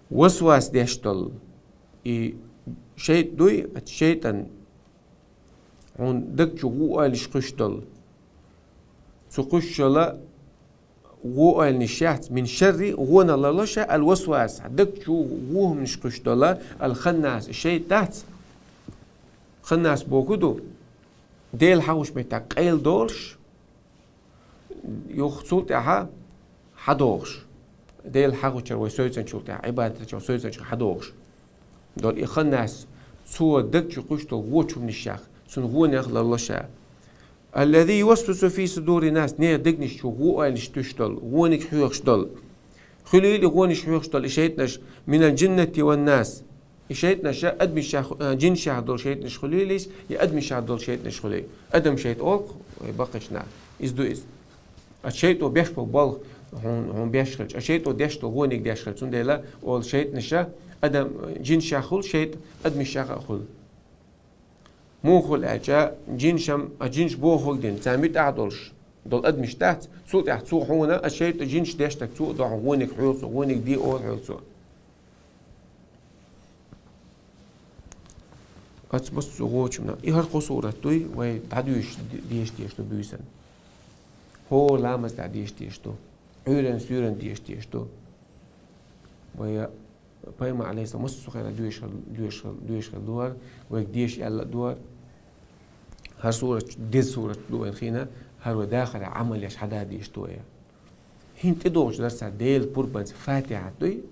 Васвас деш долу. И шайтӀа дуй, оцу шайтӀан хьуна даг чу вон ойланаш кхуьссуш долу. Цу кхуьссуш йолу вон ойланаш яц, мин шарри, вонах ларло ша, ал васвас, даг чу вон хӀуманаш кхуьссуш долу, ал ханнас, и шайтӀа дац. Ханнас бохург ду, Дела хьахош меттехь къайладолуш, юха цул тӀаьхьа хьадогӀуш. Дела хьахочуьра вай севцанчул тӀаьхьа, Ӏибадат дечуьра вай севцанчул хьадогӀуш долу и ханнас, цо даг чу кхуьссуш долу вочу хӀуманашех, цунна вонех ларло ша. Аллази ювасвису фи судурин нас, нехан дегнаш чу вон ойланаш туьсуш долу, вониг хьоьхуш долу. Хуьлийла и вонаш хьоьхуш долу и шайтӀанаш, минал жиннати ван нас. И шайтӀанаш адамашех, а, жинашех долу шайтӀанаш хуьлийла иза, я адамашех долу шайтӀанаш хуьлийла. Адам шайтӀа олу-кх вай баккхийчу наха. Иза ду иза. А шайтӀо беш болу болх хьуна, хьуна беш хилча, а шайтӀо деш долу вониг деш хилча, цундела олу шайтӀанаша адам, жинашех хуьлу, шайтӀа адамашех а хуьлу. Муха хуьлу аьлча, жинашам, а жинаш бохург дина, царна муьтӀахь долуш долу адамаш дац, цул тӀаьхьа цо хьуна, а шайтӀа жинаш деш дерг цо а до хьуна, вониг хьоьху цо, вониг де олу хьоьху цо. Оцу массо а вочунах. И хӀара кхо сурат дуй, вай дӀадоьшуш де-, деша дезаш ду буьйсанна. ХӀора ламаз тӀехь деша дезаш ду. Ӏуьйранна, суьйранна деша дезаш ду. Вай Пайхамар, алейхиссалам, массо хана доьшуш хилла, доьшуш хилла, доьшуш хилла дора, вайга деша аьлла а дора. ХӀара сурат, деза сурат ду вайна хина, хӀара вай дахара Ӏамал еш хьада дезаш ду вай. ХӀинца тӀедогӀучу дарсехь Делан пурбанца Фатихьат дуй,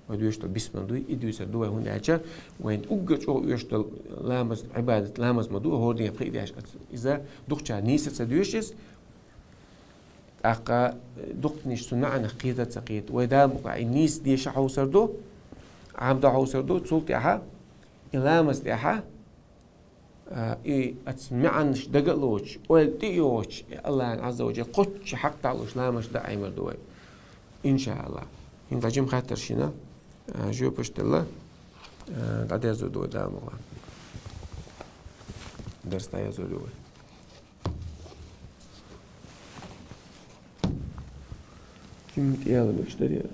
вай доьшуш дола бисмилла дуй, и дуьйцур ду вай, хӀунда аьлча вайна уггар чӀогӀа оьшуш дола ламаз, Ӏибадат ламаз ма ду, хӀора дийнахь пхиъ деш иза дукхачара нийса ца доьшу иза. ТӀаккха дукханаш цу маьӀнах кхета а ца кхета. Вай Дала мукъалахь и нийса деша хьовсур ду, Ӏамда хьовсур ду, цул тӀаьхьа, и ламаз тӀехьа, а, и оцу маьӀнаш дага а лоцуш, ойла тӀе а йоцуш, и АллахӀан Ӏазза ва Джалла кхоччуш хьакъ долуш ламазаш дан Ӏемар ду вай. ИншааллахӀ. ХӀинца жима хаттар шина, а, жоьпаш делла, а, дӀадерзор ду вай Дала мукъалахь. Дарс дӀаерзор ю вай. Жима тӀе яла мегаш дара.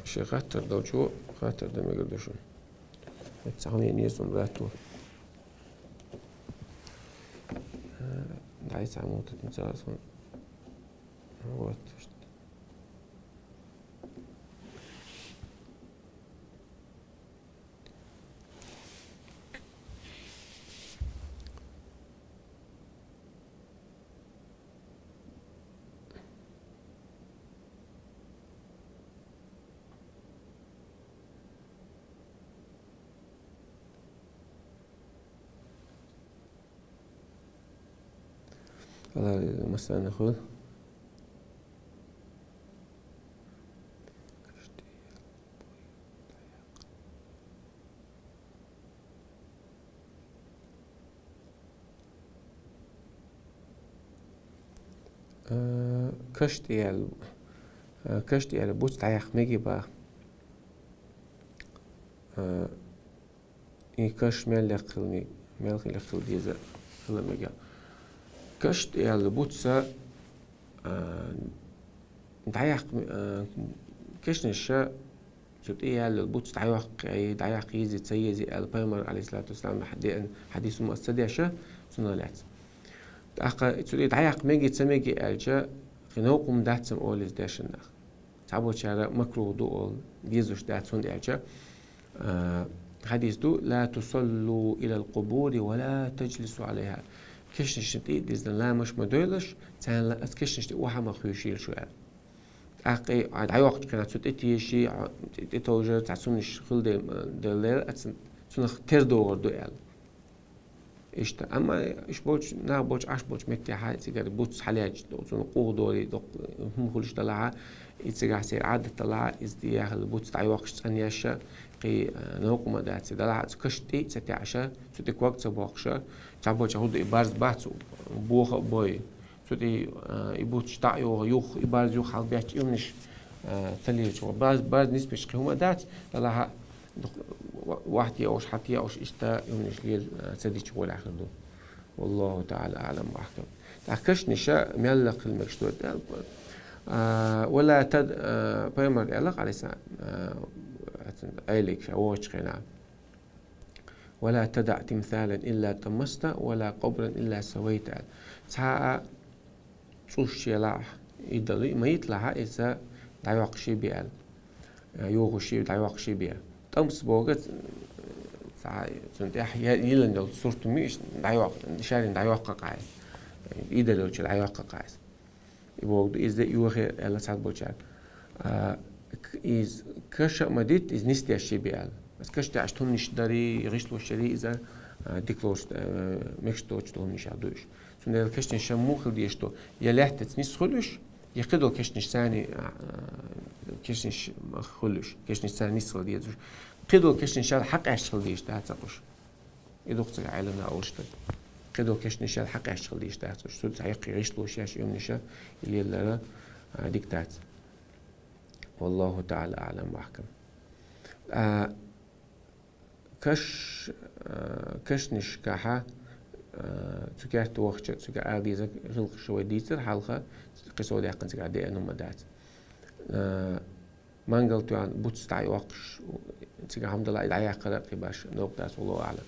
Шен хаттар долчо хаттар дан мегар ду шуна. ХӀинца цхьаьна еза хӀума латтор. ДӀай цхьа муха тӀе ца аса. Вот. Хала массарна хуьлу. А, каш тӀе яьлла, а, каш тӀе яьлла буц дӀаяккха мегий боху. А, и каш мел лекха хила мега, мел лекха хила деза хила мега. Каш тӀе яьлла буц, а, дӀаяккха, а, кешнаш ша цу тӀе яьлла буц дӀайоккху, дӀаяккха езий, ца езий аьлла, пайхамар, алейхиссалату вассалам, деана хьадис хӀума аса ца деша, цунах лаьцна. ТӀаккха цу тӀе дӀаяккха мегий, ца мегий аьлча, кхин новкъа хӀума дац-м олу иза дешна нах. Цхьаболчара макрух ду олу, дезаш дац, хӀунда аьлча, а, хьадис ду: «Ла тусаллу илал къубури ва ла таджлису алейха». Кешнашна тӀе а дизна ламаш ма дойлаш, царна ла-, аса кешнашна тӀе охьа ма хуьйшийла шу аьлла. ТӀаккха и дӀайоккхучу хенахь цу тӀе теший, тӀе товжар, цхьа цуннаш хила де-, деллера, аса цунах тера догӀур ду аьлла. Иштта, амма иш болчу, нах болчу, Ӏаш болчу меттехь цигара буц хьалаьцча, цунна къугӀа дорий, доккха хӀума хуьлуш далахьа, и цигахь церан Ӏадат далахьа, иза тӀе яьхна буц дӀайоккхуш цӀанъеш, кхин, а, новкъа ма дац, далахьа цу каш тӀе а ца таьӀаш, цу тӀе ког ца боккхуш, цхьаболчара хӀун ду, и барз бац, боха а бой. Цу тӀе, а, и буц дӀа а йогӀу, юха, и барз юха хьалабетташ, и хӀуманаш, а, ца лелачу. Барз, барз нисбеш кхин хӀума дац, далахьа, ва-, вахьте ош, хьате ош, иштта и хӀуманаш лела, а, ца дича гӀолехь хир ду. Валлаху таӀала аӀлам ва ахкам. ТӀаккха кашнаш мел лекха хила мегаш ду, а, вала тад-, а, пайхамар аьлла, алейхиссалам, а, ацан Ӏелиг ша вогӀучу хенахь. «Ва ла тадаӀ тимсалан илла тӀаммаста, ва ла къабран илла савайта», аьлла. Цхьа а цӀуш елахь, идол, майит лахьа, иза дӀайоккхуш бе аьлла. ЙогӀуш бе, дӀайоккхуш бе. ТӀамс боху, цхьа, цунна тӀехь я-, йиллина йолу сурт ма ю, иштта дӀайоккху, шарина дӀайоккху кхайса. Идол йолчу дӀайоккху кхайса. И боху ду, иза йохе аьлла цхьаболчара. А, к-, иза каша а ма дитта, иза нисдеш бе аьлла. Аса каш тӀехь тунниш дарий, гӀишлош ярий иза, а, дика лоруш, а, мегаш доцуш долу хӀуманаш ду уьш. Цундела кешнаш ша муха хила дезаш ду? Я лаьттаца нисса хуьлуш, я кхидолу кешнаш царний, а, кешнаш хуьлуш, кешнаш царний нисса хила дезаш. Кхидолу кешнаш ша хьакъаьсташ хила дезаш дац-кх уьш. И ду-кх цигахь Ӏеламнаха олуш дерг. Кхидолу кешнаш ша хьакъаьсташ хила дезаш дац уьш. Цу цхьа яккхий гӀишлош еш, и хӀуманаш лелара, а, дика дац. Валлаху таӀала аӀлам ва ахкам. А, каш-, а, кешнашкахьа, а, цу керта вахча, цигахь ала дезарг гӀиллакхаш вай дийцира хьалха, кхин со даьккхина цигахь деана хӀума дац. А, мангал тоьхна буц дӀайоаккхаш, цига хӀама дала дӀаяьккхар а кхы башха новкъа дац, валлахӀу аӀлам.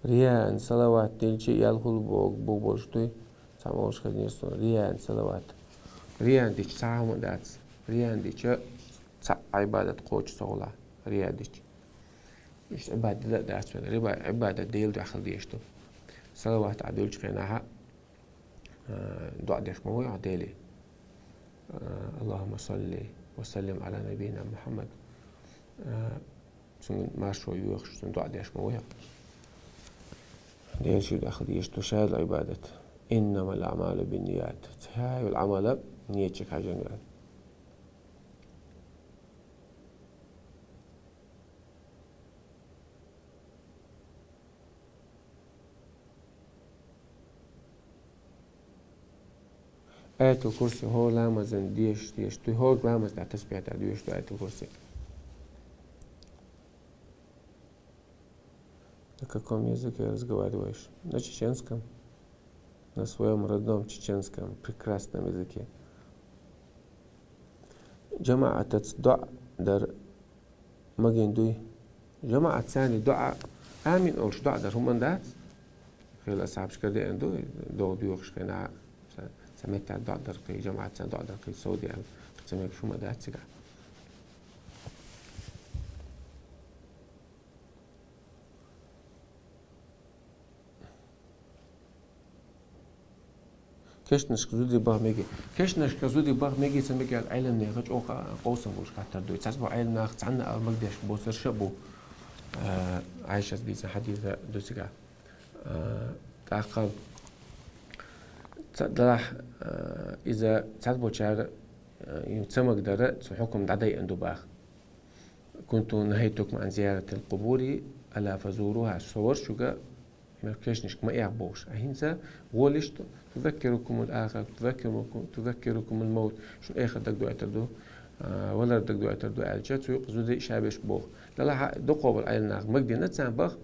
Рияан салават дилча ял хул бо-, бо-, болуш дуй, цхьа могуш хезнера суна. Рияан салават. Рияан дича цхьа хӀума дац. Рияан дича цхьа Ӏибадат кхочу ца хула. Рияан дича. Иштта Ӏибадат да а дац вайн. Риба-, Ӏибадат Дела дуьхьа хила дезаш ду. Салават Ӏа дуьлчу хенахьа, а, доӀа деш ма вуй хьо Деле. А, Аллахумма салли ва саллим Ӏала набийина Мухьаммад. А, цуьнан маршо йоьхуш, цуьнан доӀа деш ма вуй хьо. Дела ший дуьхьа хила дезаш ду шайла Ӏибадат. Иннамал аъмалу бинният. Цхьа йолу Ӏамал а нийятчуьнга хьаьжжина ю. Аятул Курси хӀора ламазан деш, деш, дуй хӀора ламаз тӀехь тасбихь тӀехь доьшуш ду Аятул Курси. На каком языке разговариваешь? На чеченском. На своём родном чеченском прекрасном языке. ЖамаӀатаца доӀа дар магийна дуй. ЖамаӀатца царний доӀа, амин олуш доӀа дар хӀумма дац. Хила асхьабашкара деана ду, догӀа доьхуш хенахь, ца, ца меттехь доӀа дар кхин, жамаӀатца доӀа дар кхин, сов де аьлла, ца мегаш хӀумма дац цигахь. Кешнашка зуда баха меге. Кешнашка зуда баха меге ца меге аьлла, Ӏеламнеха чӀогӀа къовсам болуш хаттар ду. Цхьацца бу Ӏеламнах цхьанна ала магадеш боцурш а бу, а, Ӏайшас дийцина хьадис а ду цигахь. А, тӀаккха ца далахь, а, иза цхьацца болчара, а, ца магадара цу хьукам дӀадайъина ду баха. Кунту нахайтукум ан зияратил къубури, ала фазуруха. Со вара шуьга, мел кешнашка ма эха бохуш. А хӀинца гӀолаш ду, тузаккирукумул ахират, тузаккирукум-, тузаккирукумул мавт. Шуна эхарт дагадоуьйтур ду, а, валар дагадоуьйтур ду аьлча, цу юкъа зуда ша беш боху. Далахь а дукхо болу Ӏеламнах магадина царна баха,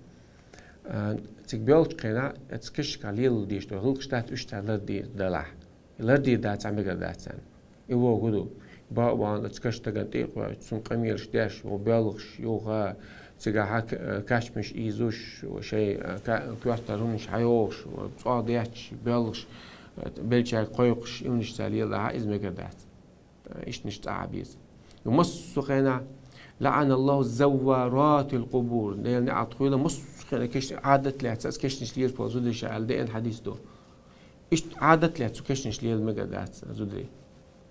а, цига боьлхучу хенахь, оцу кешнашкахь лело дезаш долу гӀиллакхаш дац уьш цара лардийр далахь. Лардийр дац, цхьа мегар дац царна. И вогӀу ду. Бакъ бахьана оцу кешнашкан тӀе а кхоьллина, цунна къамелаш деш, вогӀу боьлхуш, юха цигахь а к-, качмаш ийзуш, шайн, а, ка-, коьртара хӀуманаш хьайогӀуш, цӀогӀа детташ, боьлхуш, а, беллачаьрга кхойкхуш, имнаш цара лелахь а, иза мегар дац. Иштанаш цӀа а беза. Массо а хенахь, лаӀаналлаху завваратил къубур. Делан неӀалт хуьлда, массо а хенахь кешнаш Ӏадат лаьцна, аса кешнаш лелаш болу зударий ша аьлла деана хьадис ду. Иштта Ӏадат лаьцна цу кешнаш лела мегар дац зударий.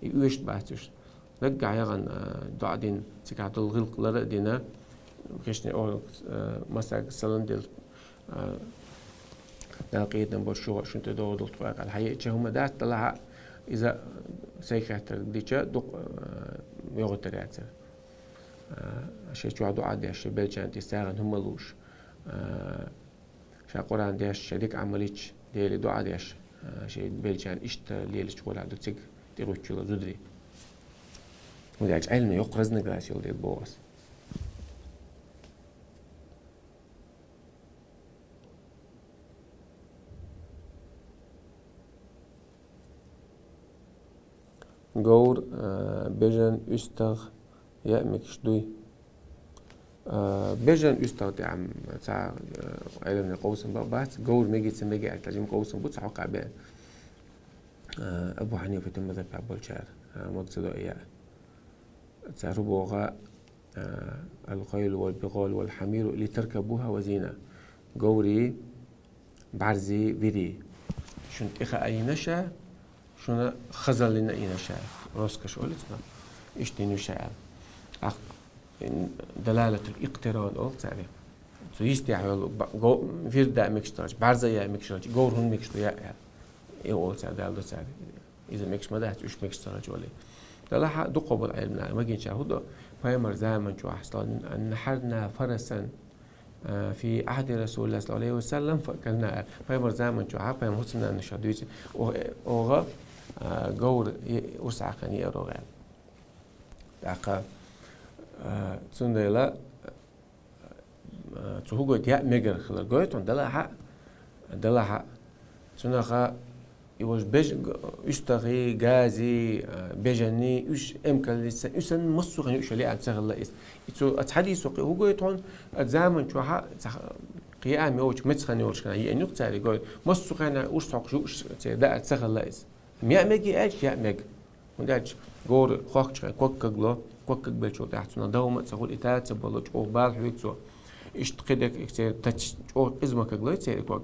И оьшуш бац уьш. Наггахь яхана, а, доӀа дина, цигахь долу гӀиллакх лар а дина, кешнийн охӀлаг, а, масех салам делла, а, Дала къинхетам болуш шуьга, шуна тӀедогӀур долу ткъе кхаьлла хьаеъча хӀума дац, далахь а иза сайн хеттарг дича дукха, а, йогӀуьйтур яцара. А, шайн чохь доӀа деш, шайн беллачарна тӀе сагӀина хӀума луш, а, ша Къуръан деш, ша дика Ӏамал йича, Деле доӀа деш, а, шайн беллачарна иштта лелачу гӀолехь ду цига тӀегӀуьттуш йолу зударий. ХӀунда аьлча Ӏеламнех йоккха разногласи йолу дела боху аса. Говр, а, бежан, уьстагӀ яа мегаш дуй? А, бежан, уьстагӀ тӀехь цхьа, а, Ӏеламнех къовсам ба-, бац, говр меге ца меге аьлла, жима къовсам бу цхьа хьокха бен. А, Абу Хьанифатан мазхабехь болчара, а, мага ца до и яа. Цара хӀун боху, а, «Ал-хайлу вал-бигъалу вал-хьамиру литаркабуха ва зина». Говрий, бӀаьрзий, вирий. Шуна тӀе хаийна ша, шуна хазаллина йина ша. Роскошь олу цунах. Иштта йина ша аьлла. Ахь, ин, далалатул икътирон олу цара. Цу йистехь йолу ба-, го-, вирд яа мегаш ца хилча, бӀаьрза яа мегаш ца хилча, говр хӀунда мегаш ду яа аьлла. И олу цара, Дала до цара. Иза мегаш ма дац, уьш мегаш ца хилча олий. Делахь а дукхо болу Ӏеламнаха магийначара хӀун до, пайхамар заман чохь, саллаллаху алейхи ва саллям, «Нахьарна фарасан, а, фи ахьди Расулиллах, саллаллаху алейхи ва саллям, фа акална». Пайхамар заман чохь, пайхамар хӀусамнана ша дуьйцу, о-, огӀа, а, говр, е-, урс Ӏакхана еара огӀа аьлла. ТӀаккха, а, цундела, Цу хӀу гойту яа мегар хилар гойту хьуна, делахь а, делахь а. Цунах а и важа беж-, уьстагӀий, газий, а, бежанний, уьш эмкаллица, уьсан массо а хенахь уьш лиъна ца хилла иза. И цу, а, цхьа хьадисо кхин хӀу гойту хьуна, а, заман чохь а, цхьа, кхин а меучу меца хан йолуш хенахь, еана юкъа цаьрга гойту, массо а хенахь урс хьокхуш юуш церан даар ца хилла иза. Меа мега аьлча, яа мега. ХӀунда аьлча гора хохкучу хенахь ког кагло, ког каглабеллачул тӀаьхьа цунах давма а ца хуьлу, и тара а ца бало, чӀогӀа бала хьоьгу цо. Иштта кхидерг церан тача чӀогӀа къиза ма каглой церан ког.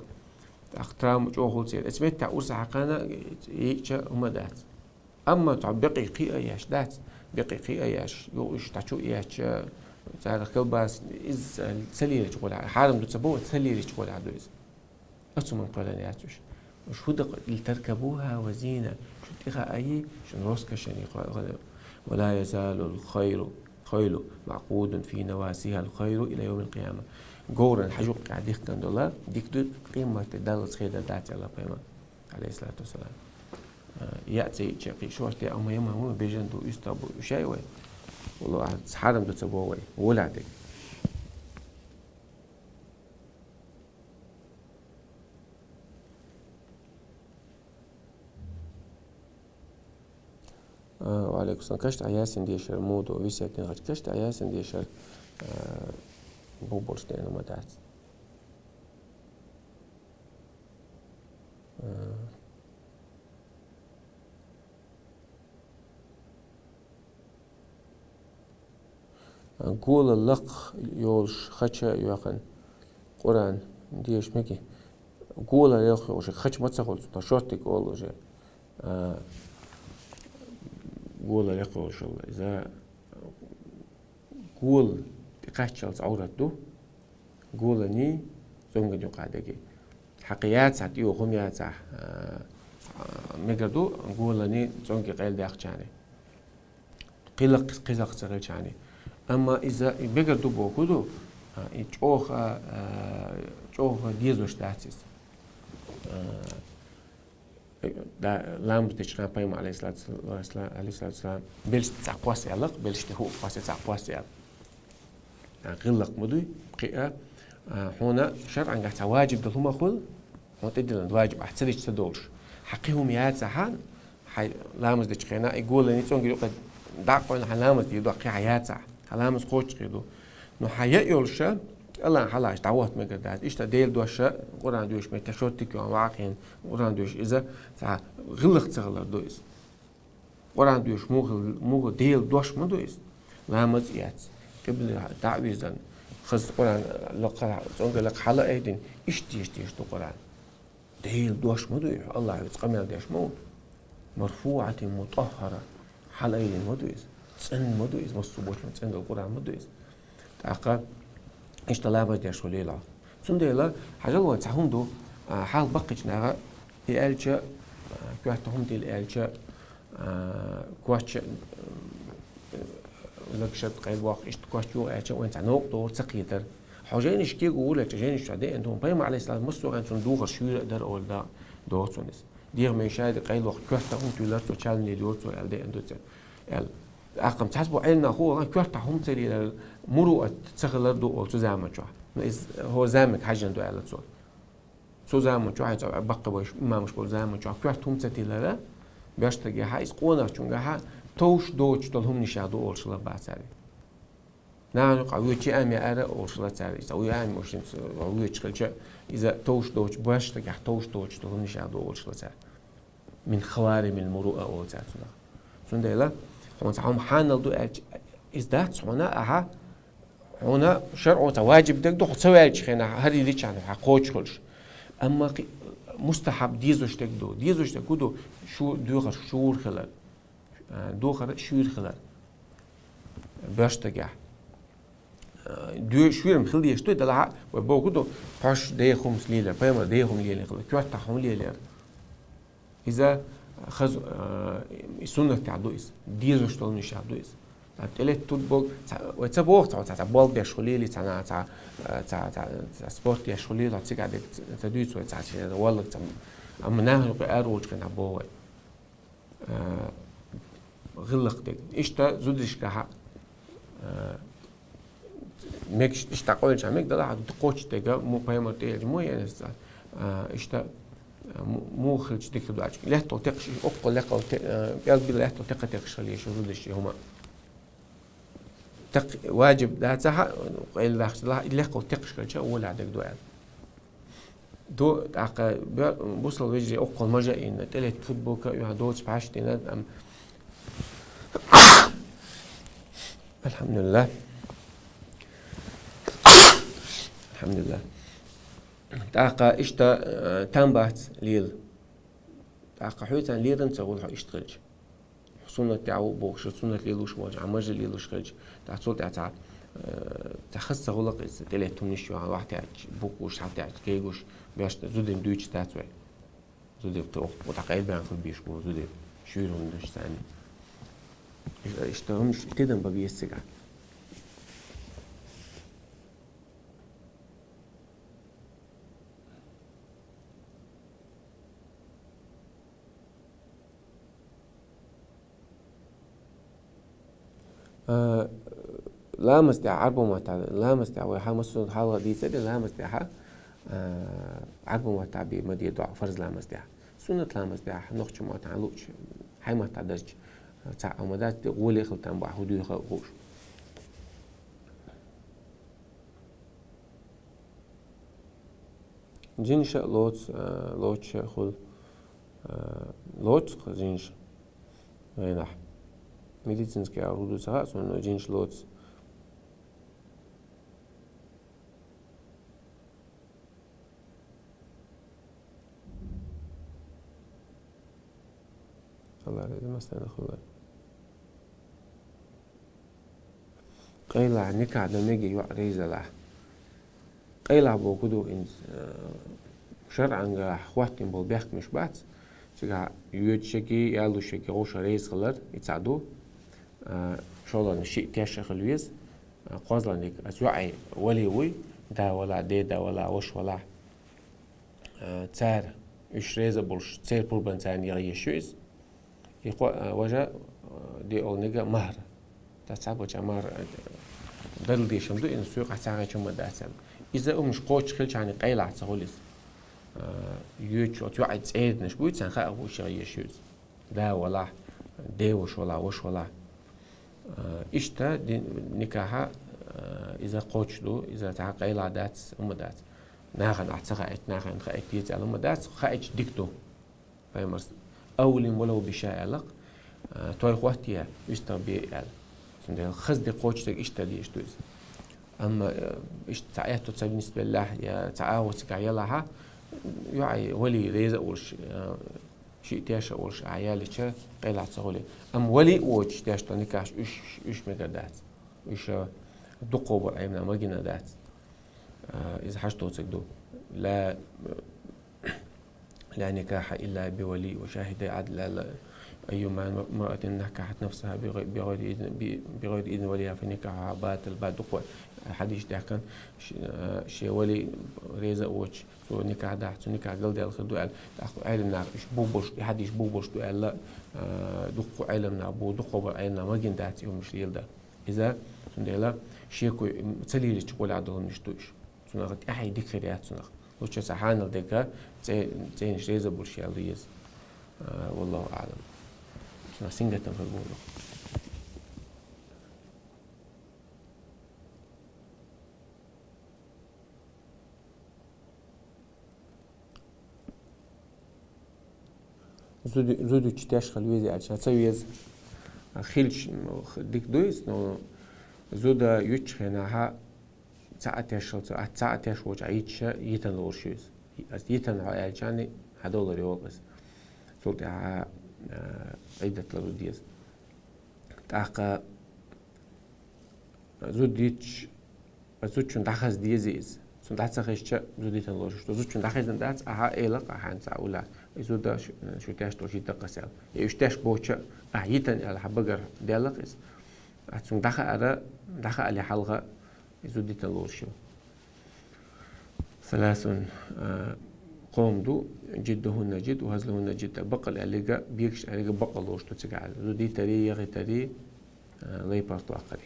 ТӀаккха травма чӀогӀа хуьлу церан. Эцу меттехь урс хьакхана йиъча хӀума дац. Амма цхьа бекъий кхиа еш дац, бекъий кхиа еш, юха уьш дӀачу а еш, царах колбас, иза ца лелачу гӀолехь, хьарам ду ца боху, ца лелачу гӀолехь ду иза. Оцу хӀуманна кхоьллина яц уьш. Уьш хӀу дакъа, لتركبوها وزينة, шу тӀехаа а йий, шун роскошана йий, кхо-, кхо-, ولا يزال الخير، الخيل معقودة في نواسيها الخير إلى يوم القيامة. Говран хьажукъехь дихкан долу, дика ду, къематде даллалц хедар дац аьлла пайхамар, алейхиссалату вассалам. А, яа ца йиъча кхин шорта яа хӀума яма хӀума бежан ду, уьстагӀ бу, уьш яй вай. Валлахь, хьарам ду ца боху вай, волахь дерг. А, ва алейкум салам. Каш тӀехь Ясин дешар муха ду, весетдин гӀачу каш тӀехь Ясин дешар, а, бубурш деана ма дац. А. Гола лакха йолуш хача а йоьхна, Къуръан деша меги. Гола лакха йолуш хача ма ца хуьлу, цунах шорттиг олу уже. А, гола лакха йолуш хилла. Иза гола тӀекхаччалц Ӏоврат ду. Голаний, цӀонган юкъахь дерг. Хьакхи яцахь, тӀе йоху хӀума яцахь, а, мегар ду голаний, цӀонге къайладаьккхичарний. Кхин лакха, кхин лакха ца хилчарний. Амма иза и мегар ду боху ду, а, и чӀогӀа, а, чӀогӀа дезош дац иза. А, Да, ламаз дечу хенахь пайхамар, алейхиссалату вассалам, алейхиссалату вассалам, белшаш цхьаъ кхосса аьлла, белшаш тӀе хӀуъа кхосса, цхьаъ кхосса аьлла. А, гӀиллакх ма дуй, кхиа, а, хьуна шаръангахь цхьа ваджиб долу хӀума хуьлу, хьуна тӀедиллина ваджиб ахь ца дича ца долуш. Хьан кхин хӀума яцахь, хьан, хьайн ламаз дечу хенахь, и голаний цӀонгара юкъа дӀа а къойла, хьан ламаз дийр ду, кхин хьан яцахь. Хьан ламаз кхоччуш хир ду. Ну, хьан яа йолуша, Аллахьан хьалаша дӀахӀотта мегар дац. Иштта Дела дош а, Къуръан доьшуш меттехь шорттиг йохна ваӀа хиъна, Къуръан доьшуш иза цхьа гӀиллакх ца хилар ду иза. Къуръан доьшуш муха, муха Дела дош ма ду иза. Ламаз а эцна, къибла дӀа а вирзина, хаза Къуръан лакха, цӀонгара лакха хьала а айдина, иштта деш, деш ду Къуръан. Делан дош ма ду и, Аллахь веза къамел деш ма ву. مرفوعة مطهرة. Хьалаайдина ма ду иза. ЦӀена ма ду иза, массо а бочунах цӀена долу Къуръан ма ду иза. ТӀаккха иштта ламаз деш хуьлийла. Цундела, хьажал вайн цхьа хӀума ду, а, хьал баккхийчу наха, и аьлча, а, коьрта хӀума тилла аьлча, а, коч, а, лагшат къайлабоккху, иштта коч юха аьлча, вайн цхьа новкъа догӀур ца кхетара. Хьо жайнаш кегаволча, жайнаш чохь деана ду, пайхамар, алейхиссалам, массо а хенахь цунна духар шуьйра а дара олу да-, догӀу цунна иза. ДегӀан мешайда къайлавоккху коьрта хӀума туьйлар цо, чалле лелайора цо аьлла деана ду церан. Аьлла. ТӀаккха цхьацца бу Ӏилманхо, коьрта хӀума ца лелар, муруат ца хилар ду олу цу заман чохь. Ну, иза хӀора заманга хьаьжжина ду аьлла цо. Цу заман чохь, хьайн цхьа баккхийберш, имамаш болу заман чохь коьрта хӀума ца тиллара, боьрша стагехьа, иза къонахчунгахьа товш доцуш долу хӀуманашех ду олуш хилла бацара. Нахана юкъахь вуьйчи ам яара олуш хилла цара. Иза вуьй ам, машин, вуьйчу хилча, иза товш доцуш, боьрша стагехь товш доцуш долу хӀуманашех ду олуш хилла цара. من خوارم المروءة олу цара цунах. Цундела, хьуна цхьа хӀума хьанал ду аьлча, иза дац хьуна, ахьа, хьуна шаръо цхьа ваджиб дерг ду, хьо ца ваьлча хенахь, хӀара йиллича хьуна хьан кхочуш хуьлуш. Амма кхин мустахьаб дезош дерг ду. Дезош дерг хӀу ду? Шу-, доьхар шура хилар. А, доьхар шуьйра хилар. Боьрша стагехь. А, доь-, шуьйра-м хила дезаш ду, делахь а, вай бохург ду, хьоьш дехар хӀуманаш лелар, пайхамар дехар хӀума лелийна хилла, коьртахь хӀума лелар. Иза хаза, а, и суннатехь ду иза, дезаш долу хӀуманашех ду иза. Ткъа тӀелетта тутбог, ца, вай ца боху цхьа, цхьа, цхьа болх беш хуьлийла, цхьа, цхьа, цхьа, цхьа, цхьа спорт еш хуьлийла, цигахь дерг ца, ца дуьйцу вай, цхьа шен валлаг, цхьа, амма нахана юкъа ара волчу хенахь боху вай. А, гӀиллакх дерг. Иштта зударшкахьа, а, Мегаш иштта къойлча мег дала хьа дукхочу дега, му-, пайхамар тӀе элча му ян эс цӀа. А, иштта, а, му-, муха хилча дика ду аьлча. Лаьттал текхаш, оккхул лаьттал те-, а, пӀелг била лаьттал текха текхаш хила еш зудаш хӀума. Так важиб дац хьа, къайла дахча дала, лаьттал текхаш хилча, воля дег ду аьлла. Ду, тӀаккха бе-, бусал вежарий оккхул мажа ина, тӀелетта футболка, юха доцу пхьаш дина, ам. Алхьамдулиллах. Алхьамдулиллах. ТӀаккха иштта, э, там бац лела. ТӀаккха хьоьцан лерам ца гӀур хьо иштта хилча. Суннат тӀехь ву бохуш, суннат лелуш волчу, Ӏа мажа лелуш хилча, тӀаккха цул тӀаьхьа цхьа, э, цхьа хаза ца гӀулакх иза, тӀелетта хӀуманаш юха вахтаьча, букъуш, хьатаьча, кегуш, беш зудин дуьйцуш дац вай. Зудин тӀе оху, тӀаккха айбан хила беш бу зудин, шуьйра хӀума деш царна. Иштта хӀумаш тидам бан беза цигахь. А, ламаз тӀехь, Ӏарбо маттахь, ламаз тӀехь вай хьан массо а хьалха дийцаре, ламаз тӀехь, а, Ӏарбо маттахь бе ма де доӀа, фарз ламаз тӀехь. Суннат ламаз тӀехь, нохча маттахь луучу, хьайн маттахь дарча, цхьа а ма дац, де гӀоле хила там бахьа, хӀу дуьйха а хууш. Жинша лоц, а, лоцуша хуьлу, а, лоцу-кх жинша гӀенахь. Медицинский орудие ца хаьа суна, но жинша лоцу. Алла реза мастана хуьлу. Къайлахь никахь дан меге йоӀ резалахь. Къайлахь боху ду хӀинца, э, шарӀангахь хӀоттийна болу бехкамаш бац. Цигахь йоьдуш ерг, ялуш ерг гӀовша реза хилар, и цхьаъ ду. Э, шолгӀаниг шиъ тешна хила веза. Э, кхозлагӀниг ас йоӀе вали вуй, да вала, деда вала, ваша вала. Э, цара, уьш реза а болуш, церан пурбанца яха еш ю иза. И кхо-, э, важа, э, диъолгӀаниг махьар. Ткъа цхьаболчара махьар, э, дарла дешам ду, и суьйкъахь ца хечам ма дац аьлла. Иза хӀумаш кхочуш хилчахьана къайлахь ца хуьлу иза. Э, йоьдуш оцу йоӀан цӀерданаш буй, царна хаа бу уьш яха еш ю иза. Да валахь, деваша валахь, ваша валахь. Э, иштта ди-, никахьа, э, иза кхочуш ду, иза цхьа къайлахь дац, хӀума дац. Нахана ахь ца хаийта, нахана хаийта деза аьлла хӀума дац, хаийча дика ду. Пайхамарс: «Авлим валав биша», аьлла-кх, э, той хӀоттае, уьстагӀ бе аьлла. Цундела хаза де кхочушдерг иштта дезаш ду иза. Амма, э, иштта цхьа аьтту ца винис беллахь, я цхьа агӀо цигахь елахьа, йоӀе вали реза а волуш, э, шиъ тешна а волуш ахь ялича, къайлахь ца хуьлу. Амма вали а воцуш тешна никахьаш уьш, уьш мегар дац. Уьш, э, дукхахболу Ӏилманхаша магийна дац. Э, иза хьашт доцург ду. Ла, ла никахьа илла би вали ва шахидай Ӏадл аьлла. Айюма имраатин накахьат нафсаха би гъай-, би гъайри изни, би, би гъайри изни валиха фа никахьуха батил, ба дукха хьадис даьхкина, ш-, э, шен вали реза а воцуш, цо никахь дахь, цу никахь галдаьлла хир ду аьлла. ТӀаккха Ӏеламнаха уьш бух болуш, и хьадис бух болуш ду аьлла, э, дукха Ӏеламнах бу, дукхахболу Ӏеламнаха магийна дац и хӀумаш леладар. Иза, цундела, шеко ца лелийча гӀолехь долу хӀуманаш ду уьш. Цунах тӀаьхье дика хир яц цунах. Лучше цхьа хьанал дерг цӀе-, цӀенаш реза болуш ял ду еза. А, валлаху аӀлам. Цунах сингаттам хир боху. Зуди-, зуда юьтуш теш хила веза аьлча, ца веза. Хилча, м, х-, дика ду иза, но зуда юьтучу хенахьа цхьа а теш хила ца, а, цхьа а теш волчу Ӏа йитча, йитан лоруш ю иза. Ас йитан хьо аьлчани, хьан долар йолу иза. Цул тӀаьхьа, а, Ӏиддат лару деза. ТӀаккха зуда йитча, зудчун дӀахаза деза иза. Цунна дӀа ца хезча, зуда йитан лоруш ду. Зудчун дӀахезна дац, ахьа эла-кх, ахьа цхьа уьлла. И зуда шу, шу теш долуш йита-кх ас аьлла. И уьш теш боцча, ахьа йитан аьлла, хьан багара даьлла-кх иза. Ахьа цунна дӀахаара, дӀахаале хьалха, и зуда йитан лоруш ю. Саласун, а, къом ду, жиддухунна жид, ва хазлухунна жид, бакъал аьллига, бегаш аьллига бакъал лоруш ду цигахь аьлла. Зуда йитари, яхийтари, а, лай паргӀатваккхари.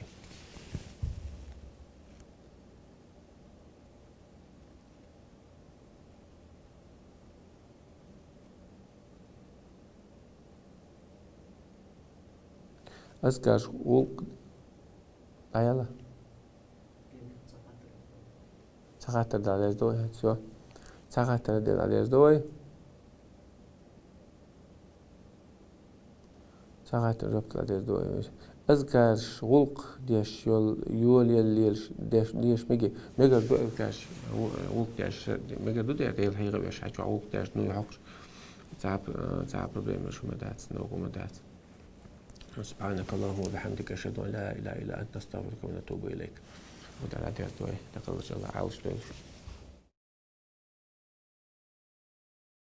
Азкараш гӀулакх дӀаяла. Цхьа хаттар дала деза ду вай, всё. Цхьа хаттар дала деза ду вай. Цхьа хаттар жоп дала деза ду вай. Азкараш гӀулакх деш йол-, йолаяллалаш деш, деш меги. Мегар ду азкараш гӀу-, гӀулакх деш, мегар ду дер, Дела хьийга веш, хьачо гӀулакх деш, ну, хьокхаш. Цхьа п-, цхьа проблема шу ма дац, ногу ма дац. سبحانك اللهم وبحمدك، أشهد أن لا إله إلا أنت، نستغفرك ونتوب إليك. Вот она, дер ду вай, дакъалаш Аллах Ӏалаш дойла.